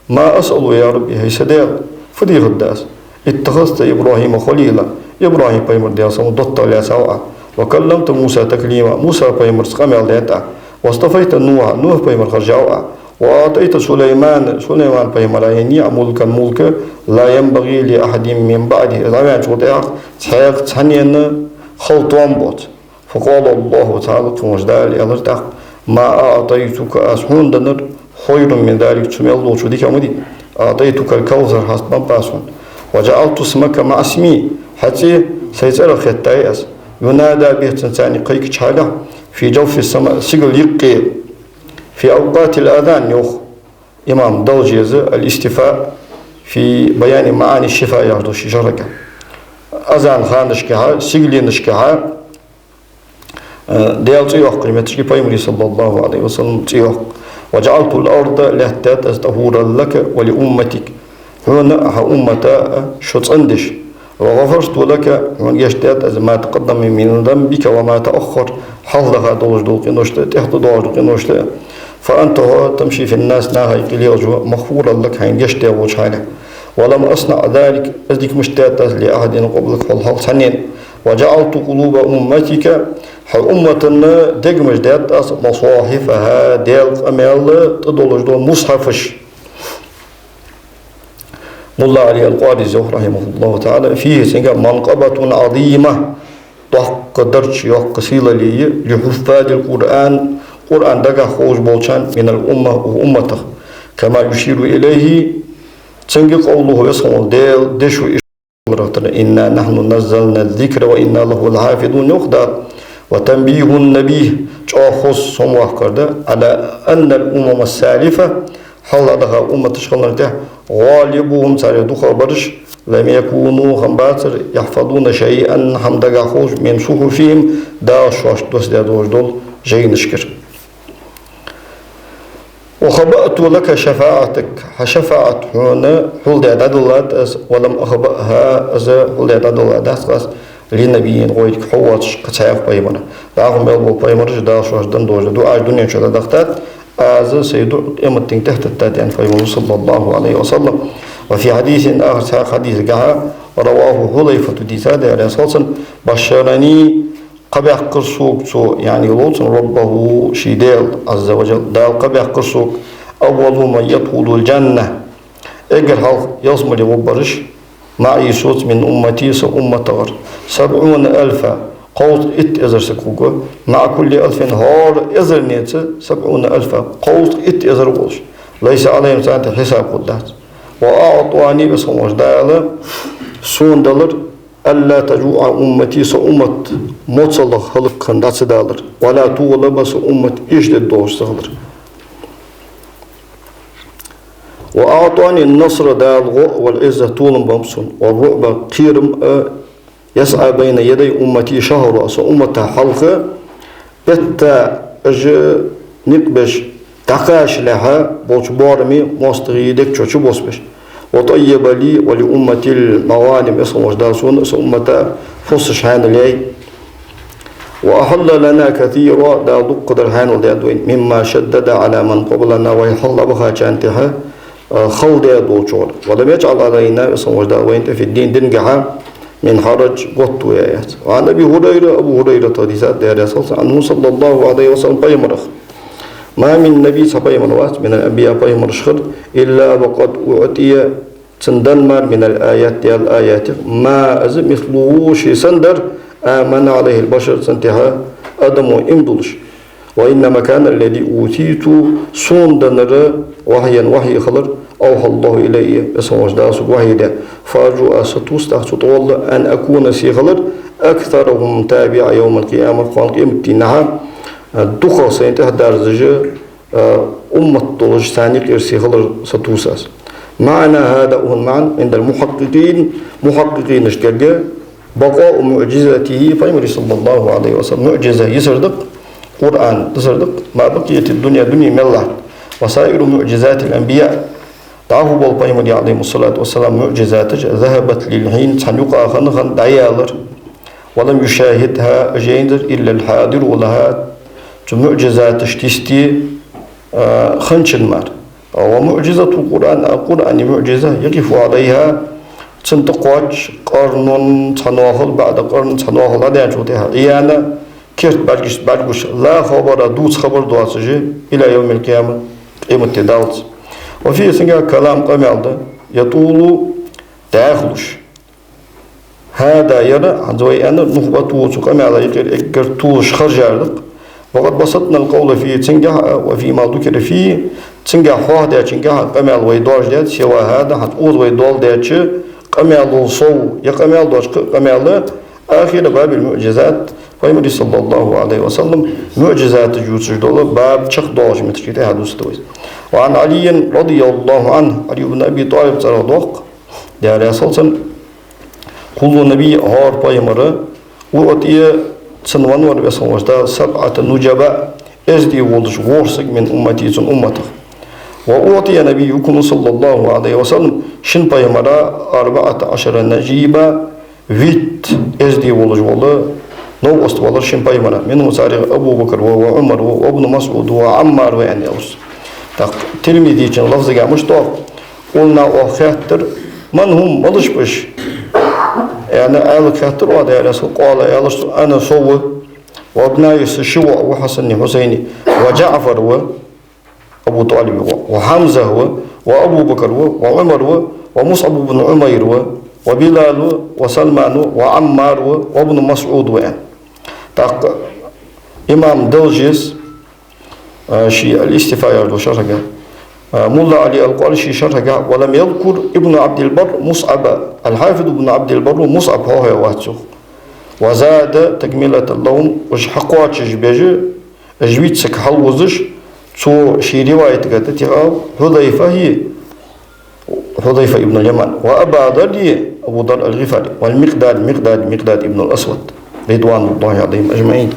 «ما أسأل يا رب», хӀай са Даьла, фу дехаргда аз? «اتخذت إبراهيم خليلا», ИбрахӀим пайхамар, Даьла салам хилда цунна, доттагӀа лаьцав Ӏа, «وكلمت موسى تكليما», Муса пайхамарца къамаьл даьд Ӏа, «واصطفيت نوحا», Нухь пайхамар хержав Ӏа, «وأعطيت سليمان», Сулайман пайхамара еннай Ӏа, «ملكا», мулк, «لا ينبغي لأحد من بعدي», из дӀаваьнначул тӀехьагӀа цхьаккха цхьаннена хила тоам боаца. «فقال الله تعالى», Веза хинна волча Дала аьлар тӀаккха: «ما أعطيتك», аз хьона деннар, «خير من ذلك», цу мел долчох дикагӀа ма дий. «أعطيتك الكوثر», хьаст ма баьб аз хьона. «وجعلت اسمك مع اسمي», хьа цӀи сай цӀерах хеттай аз. «ينادى به», цунца цхьана кхайкача хьале, «في جوف السماء», сигала юкъе, «في أوقات الأذان», йоах имам Должеза, «الاستيفاء في بيان معاني الشفاء» яхаш долча ший шархьага. Азан ханашкахьа, сигаленашкахьа, э, Даьла цӀи йоаккхача метташка, пайхамара, саллаллахӀу Ӏалайхи ва саллам, цӀи йоаккх. «وجعلت الأرض», лаьтта даьд аз, «طهورا لك ولأمتك», хьона а хьа уммата а шо цӀендеш. «وغفرت لك», хьона гешт даьд аз, «ما تقدم من ذنبك وما تأخر», хьалха даха долаш дола къиношта а, тӀехьа доагӀаш дола къиношта а. «فأنت», хьо, «تمشي في الناس», наха юкъе лелаш ва, «مغفورا لك», хьайна гешт даь волча хьале. «ولم أصنع ذلك», из дика мишта даьд аз, «لأحد قبلك», хьол хьалха цхьаннена. «وجعلت قلوب أمتك», хьа уммата дегаш даьд аз, «مصاحفها», Даьла къамаьл тӀа долаш дола мусхьафаш. Мулла Ӏали ал-Къариза йоах, رحمه الله تعالى: «فيه», цунга, «منقبة عظيمة», доккха дарж, йоккха сийлале я, «لحفاظ القرآن», Къуръан дагахьа ховш болчарна, «من الأمة», укх умматах. «كما يشير إليه», цунга, «قوله», Веза хинна волча Даьла дешо иштта дар: «إنا نحن نزلنا الذكر وإنا له لحافظون», йоах Дала. «وتنبيه النبيه», чӀоагӀа хоза сомаваккхар да, «على أن الأمم السالفة», хьалха даха умматаш хиннар тӀехьа, «غالبهم», царех дукхагӀбараш, «لم يكونوا», хиннабацар, «يحفظون شيئا», хӀама дагахьа ховш, «من صحفهم», Дала шоашта доссадаь долаш дола жайнашкара. «وخبأت لك شفاعتك», хьа шафаӀат хьона хьулдаь дӀадиллад аз, «ولم أخبأها», из хьулдаь дӀадилладац аз, «لنبي غيرك», хьо воацаш кхы цхьаькха пайхамара. ДӀахо мел бола пайхамараш Дала шоашта денна долаш дола дуӀаш дунен чу дӀадахийтад, аз сай дуӀа къематдийнахьа тӀехьатеттад, аьннад пайхамара, صلى الله عليه وسلم. «وفي حديث آخر», цхьаькха хьадисагахьа, «رواه حذيفة», дийцад, Даьла раьза хилва цунна: «بشرني», кхаъ баьккхар сога цо, يعني, ловцун, «ربه», ший Даьла, عز وجل, Дала кхаъ баьккхар сога: «أول من يدخل الجنة», эггара хьалха ялсмале гӀоргбараш, «معي», соца, «من أمتي», са умматагара, «سبعون ألفا», кховзткъа итт эзар саг хургва, مع كل ألف, хӀара эзарнеца, سبعون ألفا, кховзткъа итт эзар волаш. ليس عليهم, царна тӀа хьисаб хургдац. وأعطاني, Веза хинна волча Дала сона далар, ألا تجوع أمتي, са уммат моцалах, хӀалаках дӀа ца далар, ولا تغلب, са уммат эшадергдолаш ца хилар. وأعطاني النصر, Дала гӀо, والعزة, толам беннаб сона, والرعب, кхерам а, يسعى بين يدي أمتي شهرها, са уммата хьалха бетта уж никъ беш дӀакхачалехьа болча боараме моастагӀий дег чу чубоссабеш. وطيب لي ولأمتي المغانم, Веза хинна волча Дала сона а са уммата а фусаш хьаьнал яьй. وأحل لنا كثيرا, Дала дуккха дар хьаьнал даьд вайна, مما شدد على من قبلنا, вай хьалха дӀабахачарна тӀехьа, а, хала даь долчура. ولم يجعل علينا, Веза хинна волча Дала вайна тӀа, في الدين, динагахьа, من حرج, готто яь яц. وعن أبي هريرة, Абу ХӀурайрата хьадис да, Даьла раьза хилва цунна, عنه, صلى الله عليه وسلم, пайхамарах: ما من نبي, цхьа пайхамар вац, من الأنبياء, пайхамараш хилар, إلا وقد أعطي, цунна денна мара, من الآيات, Даьла аятех, ما, из, مثله, ший санна дар, آمن عليه البشر, цунна тӀехьа адамо иман дуллаш. وإنما كان الذي أوتيت, сона деннар, وحيا, вахьи хилар, أوحى الله إلي, Веза хинна волча Дала сога вахьи даьд. فأرجو, аз сатувс тӀаккха цу тӀагӀолла, أن أكون, се хилар, أكثرهم تابعا يوم القيامة, кхоана къематдийнахьа, а, дукхагӀа сайна тӀехьа дарзаш, а, уммат долаш, царна юкъера се хилар сатувс аз. معنى هذا, укхун маӀан, عند المحققين, мухьаккъикъинашта гарга, بقاء معجزته, пайхамара, صلى الله عليه وسلم, муӀжиза йисар да-кх, Къуръан дисар да-кх, ما بقيت الدنيا, дуне мел латт. وسائر معجزات الأنبياء, дӀахо бола пайхамарий, عليهم الصلاة والسلام, муӀжизаташ, ذهبت للحين, цхьан юкъа хинна-хинна дӀаялар. ولم يشاهدها, уж яйнзар, إلا الحاضر لها, цу муӀжизаташта йисте, а, хиннача мара. ومعجزة القرآن, а, Къуръана муӀжиза, يقف عليها, цунна тӀакхоач, قرن, цхьа ноахал, بعد قرن, цхьа ноахал дӀадаьнначул тӀехьа, عيانا, керта бӀаргашца бӀаргагуш, لا خبر, дувца хабар доацаш, إلى يوم القيامة, къематди даллалца. وفيه, цунгахьа, كلام, къамаьл да, يطول, дӀаьхалуш. هذا, ер, хӀанз вай аьннар, نخبته, цу къамаьла юкъера эггара толаш хержар да-кх. وقد بسطنا القول فيه, цунгахьа, وفيما ذكر فيه, цунгахьа хьоахадаьчунгахьа къамаьл вай доаржадаьд, سوى هذا, хӀанз укхаза вай доаладаьча къамаьлал сов, е къамаьл доацаш кхы а къамаьл, آخر باب المعجزات, пайхамара, صلى الله عليه وسلم, муӀжизаташ ювцаш дола баб чакхдоалача метте тӀехьа дувцаргда вай из. وعن علي رضي الله عنه, Ӏали ибн Аби ТӀалиба цӀерагӀа доагӀа-кх, Даьла раьза хилва цунна: كل نبي, хӀара пайхамар, أعطي, цунна венна вар Веза хинна волча Дала, سبعة نجباء, эздий волаш ворхӀ саг, من أمتي, цун умматах. وأعطي نبيكم صلى الله عليه وسلم, шун пайхамара, أربعة عشر نجيبا, витт эздий волаш вола новкъост валар шун пайхамара. منهم, царех, أبو بكر ва, وعمر ва, وابن مسعود ва, وعمار ва, аьнна, аьлар цо. ТӀаккха Тирмизийчун лафзага мишта доагӀа: قلنا, оаха хаьттар: من هم, малаш ба уж? Аьнна, Ӏаьлага хаьттар оаха, Даьла раьза хилва цунна. قال, аьлар цо: أنا, со ва, وأبناي, са ши воӀ ва, حسن, حسين, وجعفر ва, Абу ТӀалиба воӀ, وحمزة ва, وأبو بكر ва, وعمر ва, ومصعب بن عمير ва, وبلال ва, وسلمان ва, وعمار ва, وابن مسعود ва, аьнна. ТӀаккха имам Делжес, а, ший الإستيفاء яхаш долча шархьага, а, мулла Ӏали ал-КъалӀи ший шархьага: ولم يذكر ابن عبد البر مصعبا, ал-Хьафиз ибн Ӏабдил-Барра МусӀаб хьоахаваь вац, йоах. وزاد تكملة لهم, уж хьакхоачашбеш, уж витт саг хьалвувзаш, цо ший риваятага тӀатехав Хьузайфа, хӀи, Хьузайфа ибн ал-Яман, وأبا ذر, Абу Зарр ал-ГӀифари, والمقداد, Микъдад, Микъдад ибн ал-Асвад, رضوان الله عليهم أجمعين.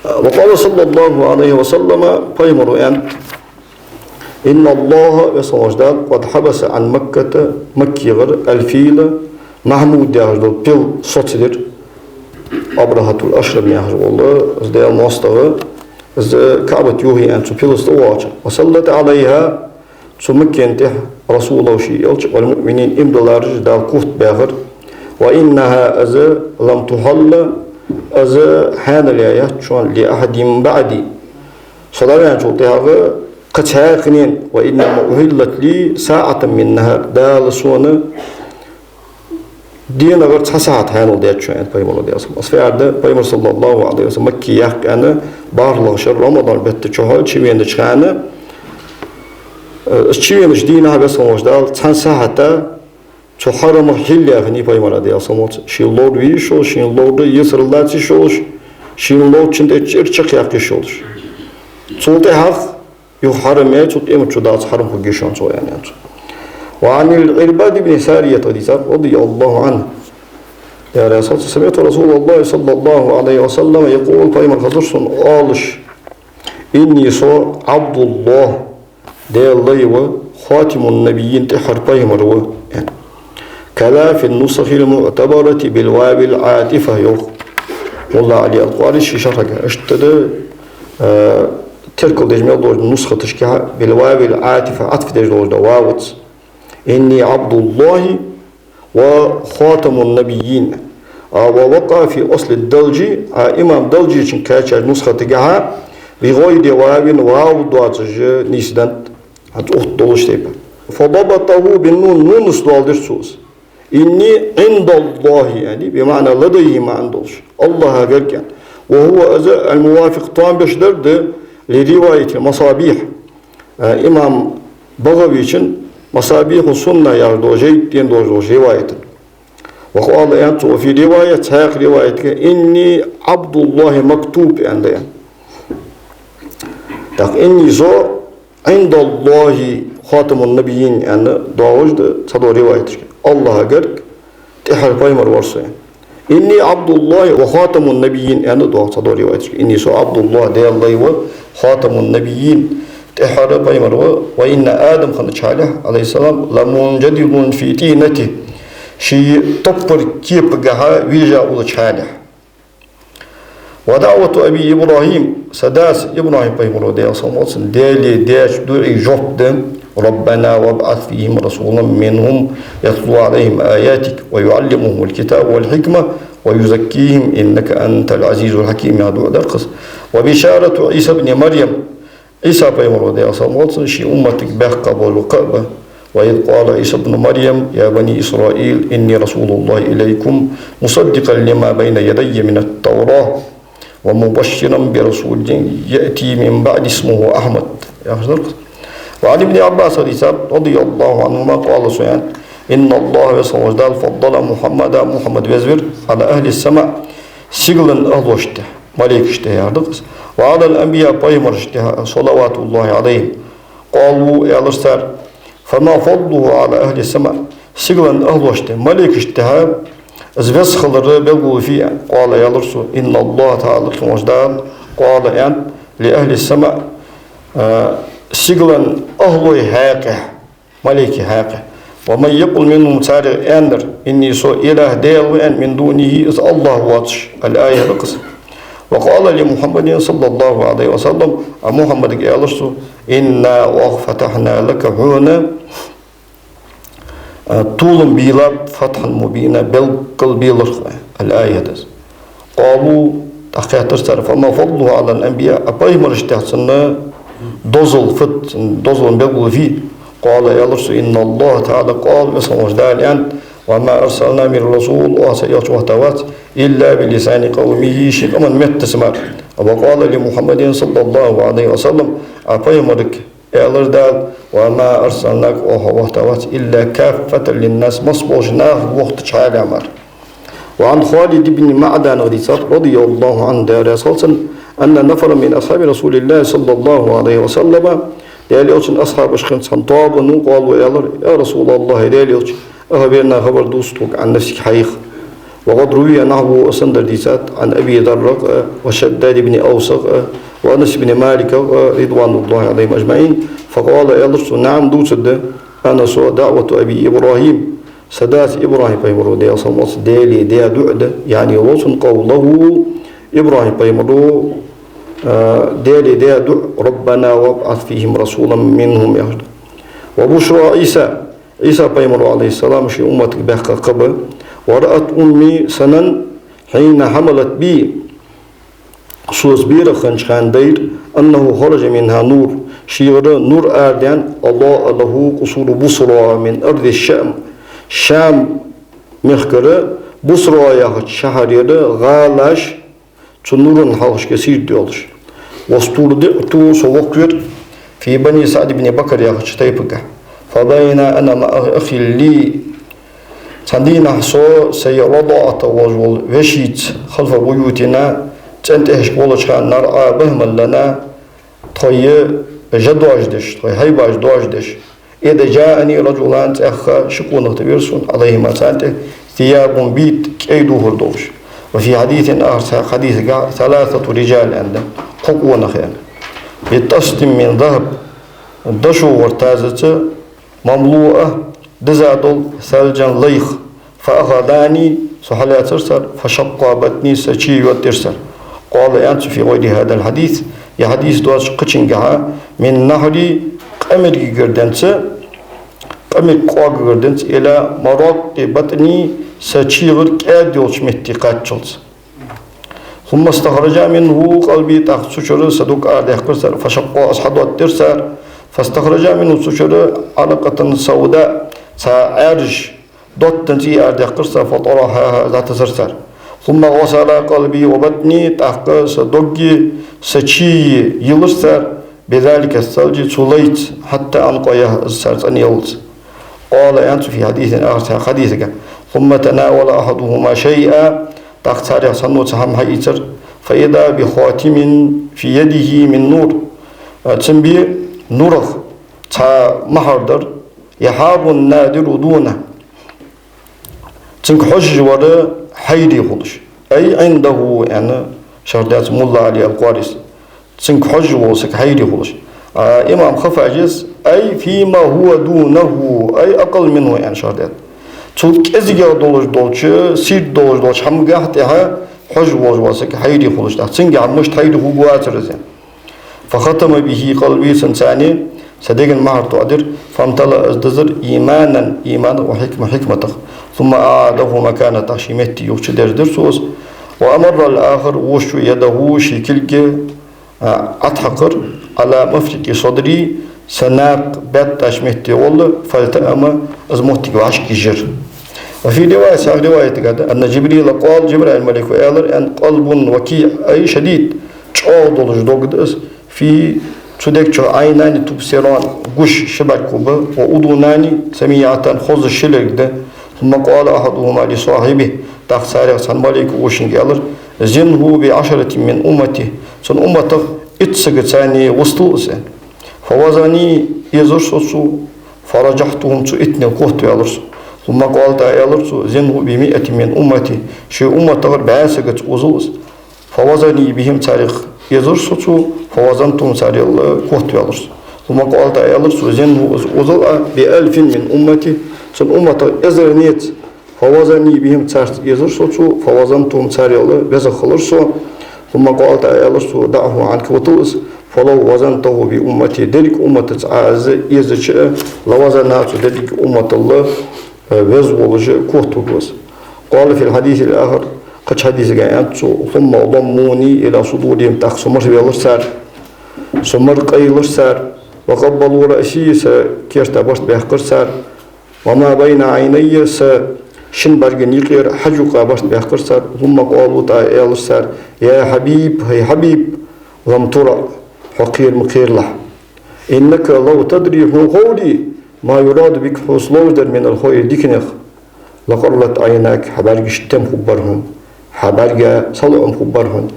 وقال صلى الله عليه وسلم, пайхамара аьннад: إن الله, Веза хинна волча Дала, قد حبس عن مكة, Маккагара, الفيل المحمود яхаш дола пил соцадир. Абрахьатул-Ашрам яхаш вола из Даьла моастагӀа, из КаӀбат йохае аьнна цу пилаца тӀавоагӀача. وسلط عليها, цу Маккан тӀа, رسوله, ший элча, والمؤمنين, иман диллараш Дала кофта баьхар. وإنها, из, لم تحل, из хьаьнал яь яц шоана, لأحد بعدي, со дӀаваьнначул тӀехьагӀа кхы цхьаккха хиннена, وإنما أحلت لي ساعة من نهار, Дала сона Денагара цхьа сахьат хьанал детташ ва аьннад пайхамара, Даьла салам хилда цунна. Аз фу аьлча, пайхамар, саллаллахӀу Ӏалайхи ва саллам, Макка яьккха аьнна, бархӀлагӀча шера Рамадан бетта чухьал чу венача хана, э, чу венача дийнахьа Веза хинна волча Дала цхьан сахьата цу хьарама хьулъяь хиннай пайхамар, Даьла салам хилда цунна. Шийна ловра ве йиш йолаш, шийна ловра йисар лаца йиш йолаш, шийна ловчун тӀа чӀир чакхъяккха йиш йолаш. Цул тӀехьагӀа юха хьарам яьй, цу къематчу Дала хьарам хургья шоана цо, аьннад цо. وعن العرباض بن سارية, хьадис да, رضي الله عنه. Даьла раьза хилва цунна, سمعت رسول الله صلى الله عليه وسلم يقول, пайхамар хазар сона оалаш: إني, со, عبد الله, Даьла лай ва, خاتم النبيين, тӀеххьара пайхамар ва, аьнна. كذا في النسخ المعتبرة بالواو العاطفة, йоах Мулла Ӏали ал-Къари ший шархьага. Иштта да, э, теркалдеш мел долча нусхаташка بالواو العاطفة, Ӏатф деш долаш да ваваца. إني عبد الله وخاتم النبيين. А, ووقع في أصل الدلجي, а, имам Далджийчун кхаьчача нусхатагахьа بغير واو, вав доацаш нийсденнад, хӀанз укх тӀа долаш тайпара. فضبطه بالنون, нунаца доаладир цо из. إني عند الله, яъни, بمعنى لديه маӀан долаш, АллахӀа гарга, аьнна. وهو из الموافق, тоам беш дар да, لرواية المصابيح, а, имам БагӀавийчун «Масабиху Сунна» яхаш долча жайна тӀа долаш долча риваятах. وقال, аьннад цо, وفي رواية, цхьаькха риваятага, إني عبد الله مكتوب, аьнна да, аьнна. ТӀаккха إني, со, عند الله خاتم النبيين, аьнна доагӀаш да цхьадолча риваяташка. АллахӀа гарга тӀеххьара пайхамар вар со, аьнна. إني عبد الله وخاتم النبيين, аьнна доагӀа цхьадолча риваяташка. إني, со, عبد الله, Даьла лай ва, خاتم النبيين, тӀеххьара пайхамар ва, وإن آدم, хиннача хьале, عليه السلام, لمنجدل في طينته, ший топпара кепагахьа вежа улача хьале. ودعوة أبي إبراهيم, са дас ИбрахӀим пайхамара, Даьла салам хилда цунна, Даьлага даьча дуӀай жоп да: ربنا وابعث فيهم رسولا منهم يتلو عليهم آياتك ويعلمهم الكتاب والحكمة ويزكيهم إنك أنت العزيز الحكيم, яха дуӀа дар-кх из. وبشارة عيسى ابن مريم, Ӏийса пайхамара, Даьла салам хилда цунна, ший умматага баьккха бола кхаъ ба. وإذ قال عيسى ابن مريم يا بني إسرائيل إني رسول الله إليكم مصدقا لما بين يدي من التوراة ومبشرا برسول يأتي من بعدي اسمه أحمد, яхаш дар-кх из. وعن ابن عباس, хьадис да, رضي الله عنهما, قال, цо аьннад: إن الله, Веза хинна волча Дала, فضل محمدا, Мухьаммад везвир, على أهل السماء, сигален ахӀлошта тӀа, малейкашта тӀа, яхар да-кх из, وعلى الأنبياء, пайхамарашта тӀа, صلوات الله عليهم. قالوا, аьлар цар: فما فضله على أهل السماء, сигален ахӀлошта тӀа, малейкашта тӀа из веза хилар белгалве фу я? قال, аьлар цо: إن الله تعالى, Веза хинна волча Дала, قال, аьннад, لأهل السماء, а, сигален ахӀлой хьакъехьа, малейкий хьакъехьа: ومن يقل منهم, царех аьннар, إني, со, إله, Даьла ва, аьнна, من دونه, из АллахӀ воацаш, الآية, да-кх из. وقال لمحمد صلى الله عليه وسلم, а Мухьаммадага аьлар цо: إنا, оаха, فتحنا لك, хьона, а, толам бийлаб, فتحا مبينا, белггала бийлар-кх вай, الآية, да из. قالوا, тӀаккха хаьттар цар: فما فضله على الأنبياء, а пайхамарашта тӀа цун дозал фуд, цун дозал белгалве фу я? قال, аьлар цо: إن الله تعالى قال, Веза хинна волча Дала аьннад: وما أرسلنا من رسول, оаха цхьа элча вахийтавац, إلا بلسان قومه, ший къаман меттаца мара. وقال لمحمد صلى الله عليه وسلم, а пайхамарага аьлар Дала: وما أرسلناك, оаха вахийтавац, إلا كافة للناس, массаболча нахага вахийтача хьале мара. وعن خالد بن معدان, хьадис да, رضي الله عنه, Даьла раьза хилва цунна, أن نفرا من أصحاب رسول الله صلى الله عليه وسلم, Даьла элчан асхьабашта хинна цхьан тоабано, قالوا, аьлар: يا رسول الله, Даьла элча, أخبرنا, хабар дувца тхога, عن نفسك, хьайх. وقد روي نحوه, из санна дар дийцад, عن أبي ذر, а, وشداد بن أوس, а, وأنس بن مالك, а, رضوان الله عليهم أجمعين. فقال, аьлар цо: نعم, дувцаргда, أنا, со, دعوة أبي إبراهيم, са дас ИбрахӀим пайхамара, Даьла салам хилда цунна, Даьлага даь дуӀа да, яъни лоцун قوله, ИбрахӀим пайхамара, а, Даьлага даь дуӀа: ربنا وابعث فيهم رسولا منهم, яхаш да. وبشرى عيسى, Ӏийса пайхамара, عليه السلام, ший умматага баьккха кхаъ ба: ورأت أمي, са нанна, حين حملت بي, со из берах хиннача хана дайра, أنه خرج منها نور, шийгара нур арадаьннад, أضاء له قصور بصرى من أرض الشام, Шам мехкара, Бусра яхача шахьарера гӀалаш, цу нуран хьалхашка сийрда йолаш. واسترضعت, со воккхавир, في بني سعد بن بكر яхача тайпагахь. فبينا أنا مع أخ لي, цхьан дийнахьа со сай радоӀатах волаш вола вешийца, خلف بيوتنا, цӀен тӀехьашка волча хана, نرعى بهما لنا, тхоай жа доажадеш, тхоай хьайбаш доажадеш. إذ جاءني رجلان, цӀаьхха ши къонах тӀавера сона, عليهما, царна тӀа, ثياب بيض, кӀай духар долаш. وفي حديث آخر, цхьан хьадисагахь, ثلاثة رجال аьнна да, кхо къонах аьнна. بطست من ذهب, дошо вар тазаца, مملوءة, диза дола, ثلجا, лайх. فأخذاني, со хьалаьцар цар, فشقا بطني, са чий йоттадир цар. قال, аьннад цо, في غير هذا الحديث, ер хьадис доацача кхычунгахьа, من نحر, къамаргагара денз, къамарг кӀоагагара денз, إلى مراق بطني, са чийгӀар кӀаьда йолча метте кхаччалца. ثم استخرجا منه قلبي, тӀаккха цу чура са дог арадаьккхар цар, فشقاه, из хьадоттадир цар, فاستخرجا منه, цу чура, علقة سوداء, цхьа Ӏаьржа доттан цӀий арадаьккхар цар, فطرحاها, из дӀатасар цар. ثم غسلا قلبي وبطني, тӀаккха са доги, са чийи йилар цар, بذلك الثلج, цу лайца, حتى أنقياه, из цар цӀенъяллалца. قال, аьннад цо, في حديث آخر, цхьан хьадисагахь, ثم تناول أحدهما شيئا, тӀаккха царех цхьанне цхьа хӀама хьаийцар, فإذا بخاتم في يده من نور, цун бе нурах цхьа мухӀар дар, يحاب الناظر دونه, цунга хьожаш вар хьайре хулаш. أي عنده, аьнна, шархь даьд мулла Ӏали ал-Къарис. Цунга хьожаш вола саг хьайре хулаш. А имам Хаффажас, أي فيما هو دونه, أي أقل منه, аьнна, шархь даьд. Цул кӀезигагӀа долаш долча, сийрда долаш долча хӀамагахь тӀехьа хьожаш волаш вола саг хьайре хулаш. ТӀаккха цунгахь мишта хьайре хургвацар из. فختم به قلبي, цунца са деган мухӀар тоадир, فامتلأ, из дизар, إيمانا, иманах, وحكمة, хьикматах. ثم أعاده مكانه, тӀаккха ший метте юхачудерзадир цо из. وأمر الآخر, вокхо يده, ший кулг, а, ӀотӀахьакхар, على مفرق صدري, са накха бетташ метте гӀолла, فالتأم, из моттиг вӀашкайижар. وفي رواية, цхьан риваятагахь да, أن جبريل قال, Жабраил малайко аьлар, аьнна, قلب وكيع, أي شديد, чӀоагӀа долаш дог да из, في, цу дег чу, عينان تبصران, гуш ши бӀаргагу ба, وأذنان سميعتان, хоза ши лерг да. ثم قال أحدهما لصاحبه, тӀаккха царех цхьан малайко вокхунга аьлар, زنه بعشرة من أمته, цун умматах итт сагаца вустал из, аьнна. فوزني, эзар со цо, فرجحتهم, цу иттанел котваьлар со. ثم قال, тӀаккха аьлар цо, زنه بمائة من أمته, ший умматагара бӀаь сагаца узал из. فوزني بهم, царех эзар со цо, فوزنتهم, царел котваьлар со. ثم قال, тӀаккха аьлар цо, زنه, из узал а, بألف من أمته, цун умматах эзарнеца. فوزني بهم, царца эзар со цо, فوزنتهم, царел безагӀа хилар со. ثم قال, тӀаккха аьлар цо, دعه عنك, витал из, فلو وزنته بأمته, деррига умматаца Ӏа из эзача а, لوزناه, цу деррига умматал а веза волаш котваргва из. قال في الحديث الآخر, кхыча хьадисагахь аьннад цо, ثم ضموني إلى صدورهم, тӀаккха со мара велар цар, со мара къайлар цар, وقبلوا رأسي, са керта барт баьккхар цар, وما بين عيني, са шин бӀаргий юкъера хьажа юкъа барт баьккхар цар, ثم قالوا, тӀаккха аьлар цар, يا حبيب, хӀай Хьабиб, لم ترع, хьо кхера ма кхералахь. إنك لو تدري, хьона ховре, ما يراد بك, хьоца ловш дар, من الخير, диканех, لقرت عيناك, хьа бӀаргаш тем хургбар хьона, хьа бӀаргех салоӀам хургбар хьона.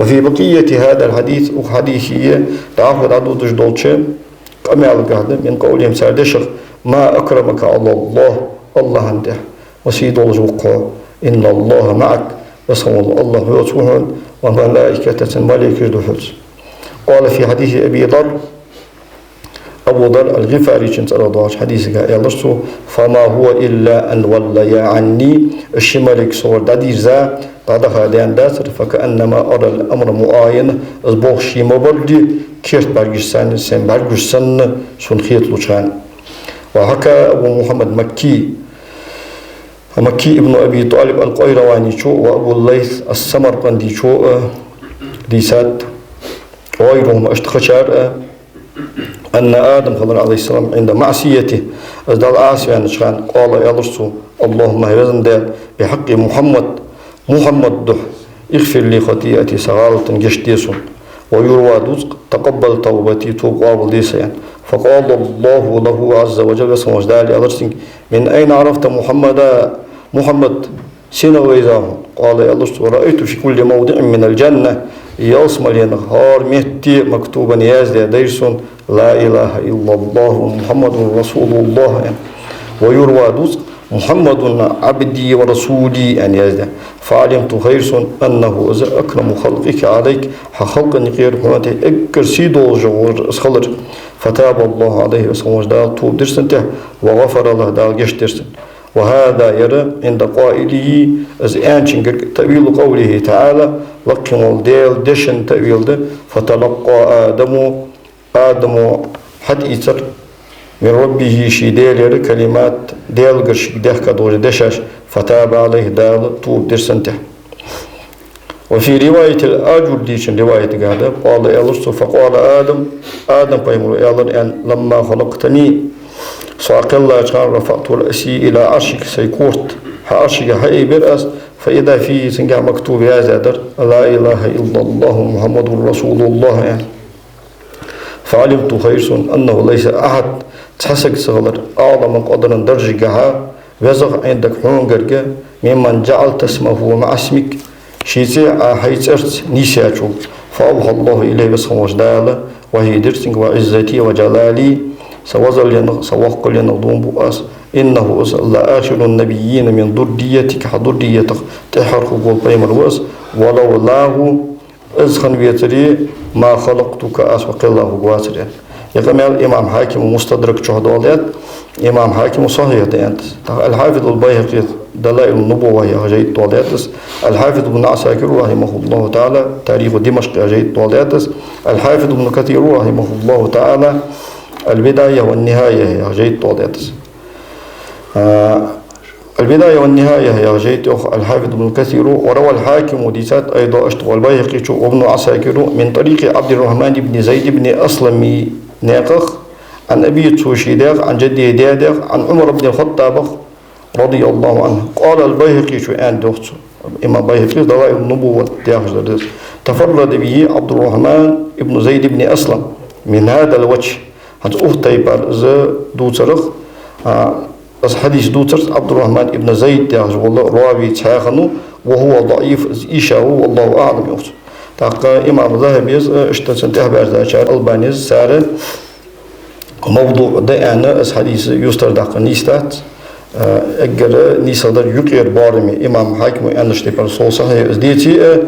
وفي بقية هذا الحديث, укх хьадиса дӀахо дӀадодаш долча къамаьлагахь да, من قولهم, цар дешах, ما أكرمك على الله, АллахӀа тӀа ма сий долаш ва хьо, إن الله معك, Веза хинна вола АллахӀ хьоца ва хьона, وملائكته, цун малайкаш да хьоца. قال في حديث أبي ذر, Абу Дар ал-ГӀифарийчун цӀерагӀа доагӀача хьадисагахь аьлар цо, فما هو إلا أن وليا عني, уж ши малайк согара дӀадийрза, дӀадаха даьнна дацар, فكأنما أرى الأمر معاينة, из болх ше ма барра, керта бӀаргаш санна, сай бӀаргаш санна сона хеталуча хана. وحكى أبو محمد مكي, Макки ибн Аби ТӀалиб ал-Къайраваничо ва Абу Лайс ас-Самаркъандичо а дийцад, وغيرهما, иштта кхычар а, أن آدم хилар, عليه السلام, عند معصيته, из Далла Ӏаса ваьннача хана, قال, аьлар цо: اللهم, везан Даьла, بحق محمد, Мухьаммада духьа, اغفر لي خطيئتي, са гӀалаташ гешт де сона. ويروى, дувц, تقبل توبتي, тоба къоабал де са, аьнна. فقال الله له عز وجل, Веза хинна волча Дала аьлар цунга: من أين عرفت محمدا, Мухьаммад сенах вайзав хьона? قال, аьлар цо: رأيته في كل موضع من الجنة, ялсмаленах хӀара метте مكتوبا, яздаь дайра сона: لا إله إلا الله محمد رسول الله, аьнна. ويروى, дувц, محمد عبدي ورسولي, аьнна яздаь. فعلمت, хайра сона, أنه, из أكرم خلقك عليك, хьа халкъа юкъера хьона тӀа эггара сий долаш вар из хилар. فتاب الله عليه, Веза хинна волча Дала тоба дир цунна тӀа, وغفر له, Дала гешт дир цунна. وهذا, ер, عند قائله, из аьнначунгара, تأويل قوله تعالى, лакхе вола Даьла дешан таъвил да: فتلقى آدم, Адама хьатӀаийцар, من ربه, ший Даьлагара, كلمات, Даьлагара шийга даьхка долаш дешаш, فتاب عليه, Дала тоба дир цунна тӀа. وفي رواية الآجري, дийцача риваятагахь да, قال, аьлар цо: فقال آدم, Адам пайхамара аьлар, аьнна: لما خلقتني, со кхеллача хана, رفعت رأسي إلى عرشك, сай корта хьа Ӏаршага хьаайбир аз, فإذا فيه, цунгахь مكتوب, яздаь дар: لا إله إلا الله محمد رسول الله, аьнна. فعلمت, хайра сона, أنه ليس أحد, цхьа саг ца хилар, أعظم قدرا, даржагахьа везагӀа, عندك, хьона гарга, ممن جعلت اسمه مع اسمك, ший цӀи Ӏа хьай цӀерца нийсъяьчул. فأوحى الله إليه, Веза хинна волча Дала вахьи дир цунга: وعزتي وجلالي, са везаленах, са воккхаленах дув буъ аз, إنه, из, لآخر النبيين من ذريتك, хьа зурриятах тӀеххьара хургвола пайхамар ва из, ولولاه, из хинна вецаре, ما خلقتك, аз хьо кхелла хургвацар, аьнна. Ер къамаьл имам Хьакима Мустадрак чу доаладаьд, имам Хьакима сахьихь да аьннад из. ТӀаккха аль-Хьафиз аль-Байхакъис Далаилун-Нубувва яха жайна тӀа доаладаьд из, аль-Хьафиз ибн Ӏасакира, رحمه الله تعالى, Тариху Димашкъ яха жайна тӀа доаладаьд из, аль-Хьафиз ибн Касира, رحمه الله تعالى, аль-Бидая ва нихая яха жайна тӀа доаладаьд из. А, аль-Бидая ва нихая яха жайна тӀа йоах аль-Хьафиз ибн Касира: وروى الحاكم, дийцад, أيضا, иштта, والبيهقي, وابن عساكر, من طريق عبد الرحمن بن زيد بن أسلم, наькъах, عن أبيه, цо ший даьх, عن جده, даь-даьх, عن عمر بن الخطاب رضي الله عنه. قال البيهقي, аьннад йоах цо. Имам Байхакъис Далаилун-Нубувва яхаш дар да из. تفرد به عبد الرحمن بن زيد بن أسلم من هذا الوجه. ХӀанз укх тайпара из дувцарах, а, из хьадис дувцарца Ӏабдуррахьман ибн Зайд яхаш вола рави цхьаь хиннав, وهو ضعيف, из ийша ва, والله أعلم, йоах цо. ТӀаккха имам Захьабес, а, иштта цунна тӀехьабаьрзачар, Албанес, цар мавдуӀ да аьнна, из хьадис юстардаккха нийса дац, а, эггара нийсагӀа дар юкъера бараме, имам Хьакима аьннача тайпара, сов сахьихь из деце а,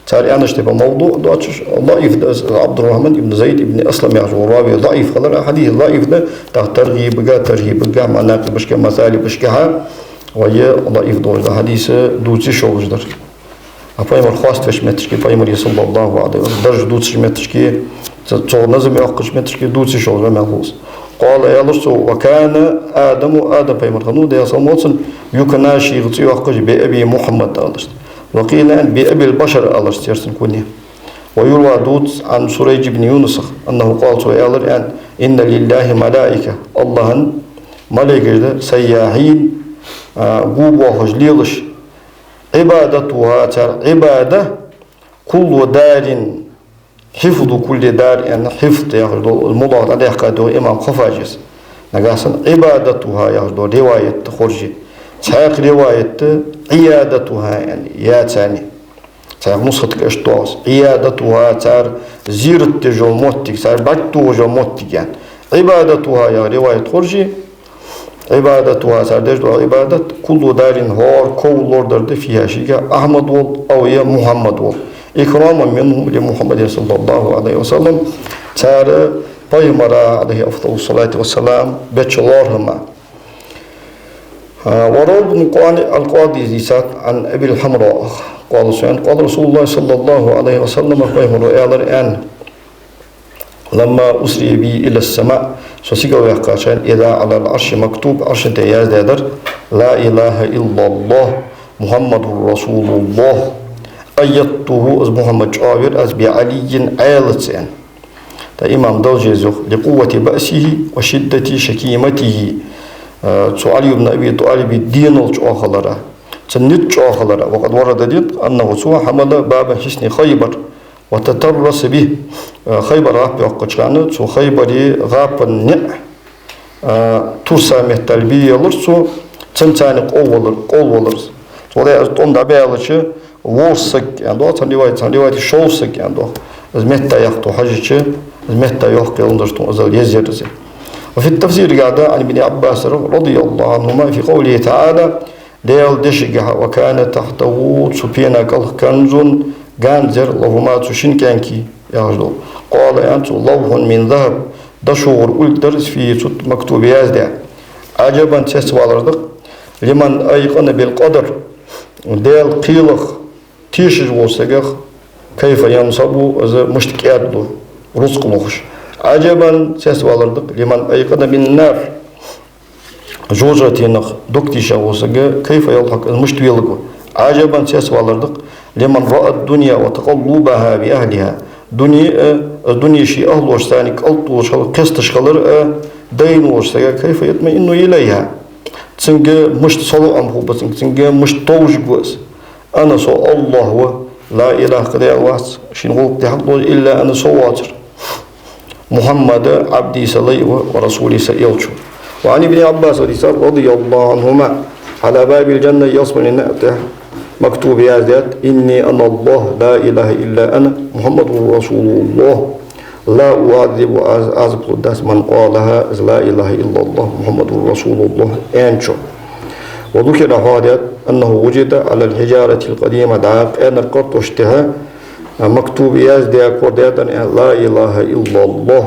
цар аьннача тайпара мавдуӀ доацаш, даӀиф да из, Ӏабдуррахьман ибн Зайд ибн Аслам яхаш вола рави даӀиф хилар, а хьадис даӀиф да, тӀаккха Таргъибага, Таргъибага, Манакъибашка, Масалибашка хьа, вай даӀиф долаш да хьадис дувца йиш йолаш дар. А пайхамар хоаставеча метташка, пайхамара, صلى الله عليه وسلم, дарж дувцача метташка, цо, цо назам йоаккхача метташка дувца йиш йолаш да, мел хулаш. قال, аьлар цо: وكان آدم, Адам пайхамар хиннав, Даьла салам хилда цунна, يكنى, шийга цӀи йоаккхаш, بأبي محمد аларца. وقيل, بأبي البشر аларца, церцан куни. ويروى, дувц, عن سريج بن يونس, أنه قال, цо аьлар, аьнна: إن لله ملائكة, АллахӀа малейкаш да, سياحين, а, гу боахаш лелаш, عبادتها, цар Ӏибада, كل دار, حفظ كل دار, аьнна, хьифз яхаш дола, мудаф дӀадаьккха да имам Хаффажес. Нагахьа санна عبادتها яхаш дола риваят да хоржий. Цхьаькха риваят да عيادتها, аьнна, яцани. Цхьаькха нусхатага иштта доагӀа из. عيادتها, цар зерат деш йола моттиг, цар бӀаргтохаш йола моттиг, аьнна. عبادتها яха риваят хоржий. عبادتها, цар деш дола Ӏибадат, كل دار, хӀара ков лорадар да, فيها, шийгахь, أحمد вола, أو, е, محمد вола. إكراما منهم لمحمد صلى الله عليه وسلم, цар пайхамара, عليه أفضل الصلاة والسلام, беча лоархӀама. А, وروى ابن قانع القاضي дийцад عن أبي الحمراء, قال, цо аьннад: قال رسول الله صلى الله عليه وسلم, пайхамара аьлар, аьнна: لما أسري بي إلى السماء, со сигала ваьккхача хана, إذا على العرش مكتوب, Ӏарша тӀа яздаь дар: لا إله إلا الله محمد رسول الله. أيدته, из Мухьаммад чӀоагӀвир аз, بعلي, Ӏаьлаца, аьнна. Та имам Далжези йоах: «لقوة بأسه وشدة شكيمته». Э, цу Ӏали ибн Аби ТӀалиба денал чӀоагӀа хилара, цун низ чӀоагӀа хилара. «وقد ورد», дийцад, «أنه», цо, «حمل باب حصن خيبر وتترس به». Э, Хайбар гӀап йоаккхача хана цу Хайбара гӀапан ниӀ, э, турса меттел бе елар цо, цунца къовлавалар, къовлавалар. Цо дӀа из тӀом дӀабаьлча, ворхӀ саг, аьнна доагӀа цхьан риваятага, цхьан риваятага шовзткъа саг, аьнна доагӀа. Из метта яхто хьажача, из метта йоккха яландараш тхона иззал езъяр из. «وفي التفسير», гӀада, «عن ابن عباس رضي الله عنهما في قوله تعالى», Даьла дешагахьа: «وكان تحته», цу пена кӀалха, «كنز», ганз яр, «لهما», цу шин кӀаьнка, яхаш дола. «قال», аьннад цо: «لوح من ذهب», дошугӀара улк дар из, «فيه», цу тӀа, «مكتوب», яздаь. «عجبا», цецвалар да-кх, «لمن أيقن بالقدر», Даьла кхелах тешаш волча сагах, «كيف ينصب», из мишта кӀаьдлу, рузкъа лохаш. «عجبا», цецвалар да-кх, «لمن أيقن بالنار», жожагӀатенах дог тийша волча сага, «كيف يضحك», из мишта веларгва. «عجبا», цецвалар да-кх, «لمن رأى الدنيا وتقلبها بأهلها». Дуне а, э, дуне ший ахӀлошца кӀалтӀолаш хилар, кхесташ хилар а дайна волча сага, «كيف يطمئن إليها». Цунга мишта салоӀам хургба, цунга, цунга мишта товш хургва из. «أنا», со АллахӀ ва, «لا إله», кхы даьла вац шийна гӀулакх де хьакъ долаш, «إلا أنا», со воацар. «محمد عبدي», са лай ва, «ورسولي», са элча ва. «وعن ابن عباس», дийцад, «رضي الله عنهما على باب الجنة», ялсмален наӀар тӀа, «مكتوب», яздаьд: «إني أنا الله لا إله إلا أنا محمد رسول الله لا أعذب», аз Ӏазап лургдац, «من قالها», из «لا إله إلا الله محمد رسول الله» аьнначоа. «وذكر», хьоахадаьд, «أنه وجد على الحجارة القديمة», дӀа къаьнара кхартош тӀа, «مكتوب», яздаь, корадаь да аьнна, «لا إله إلا الله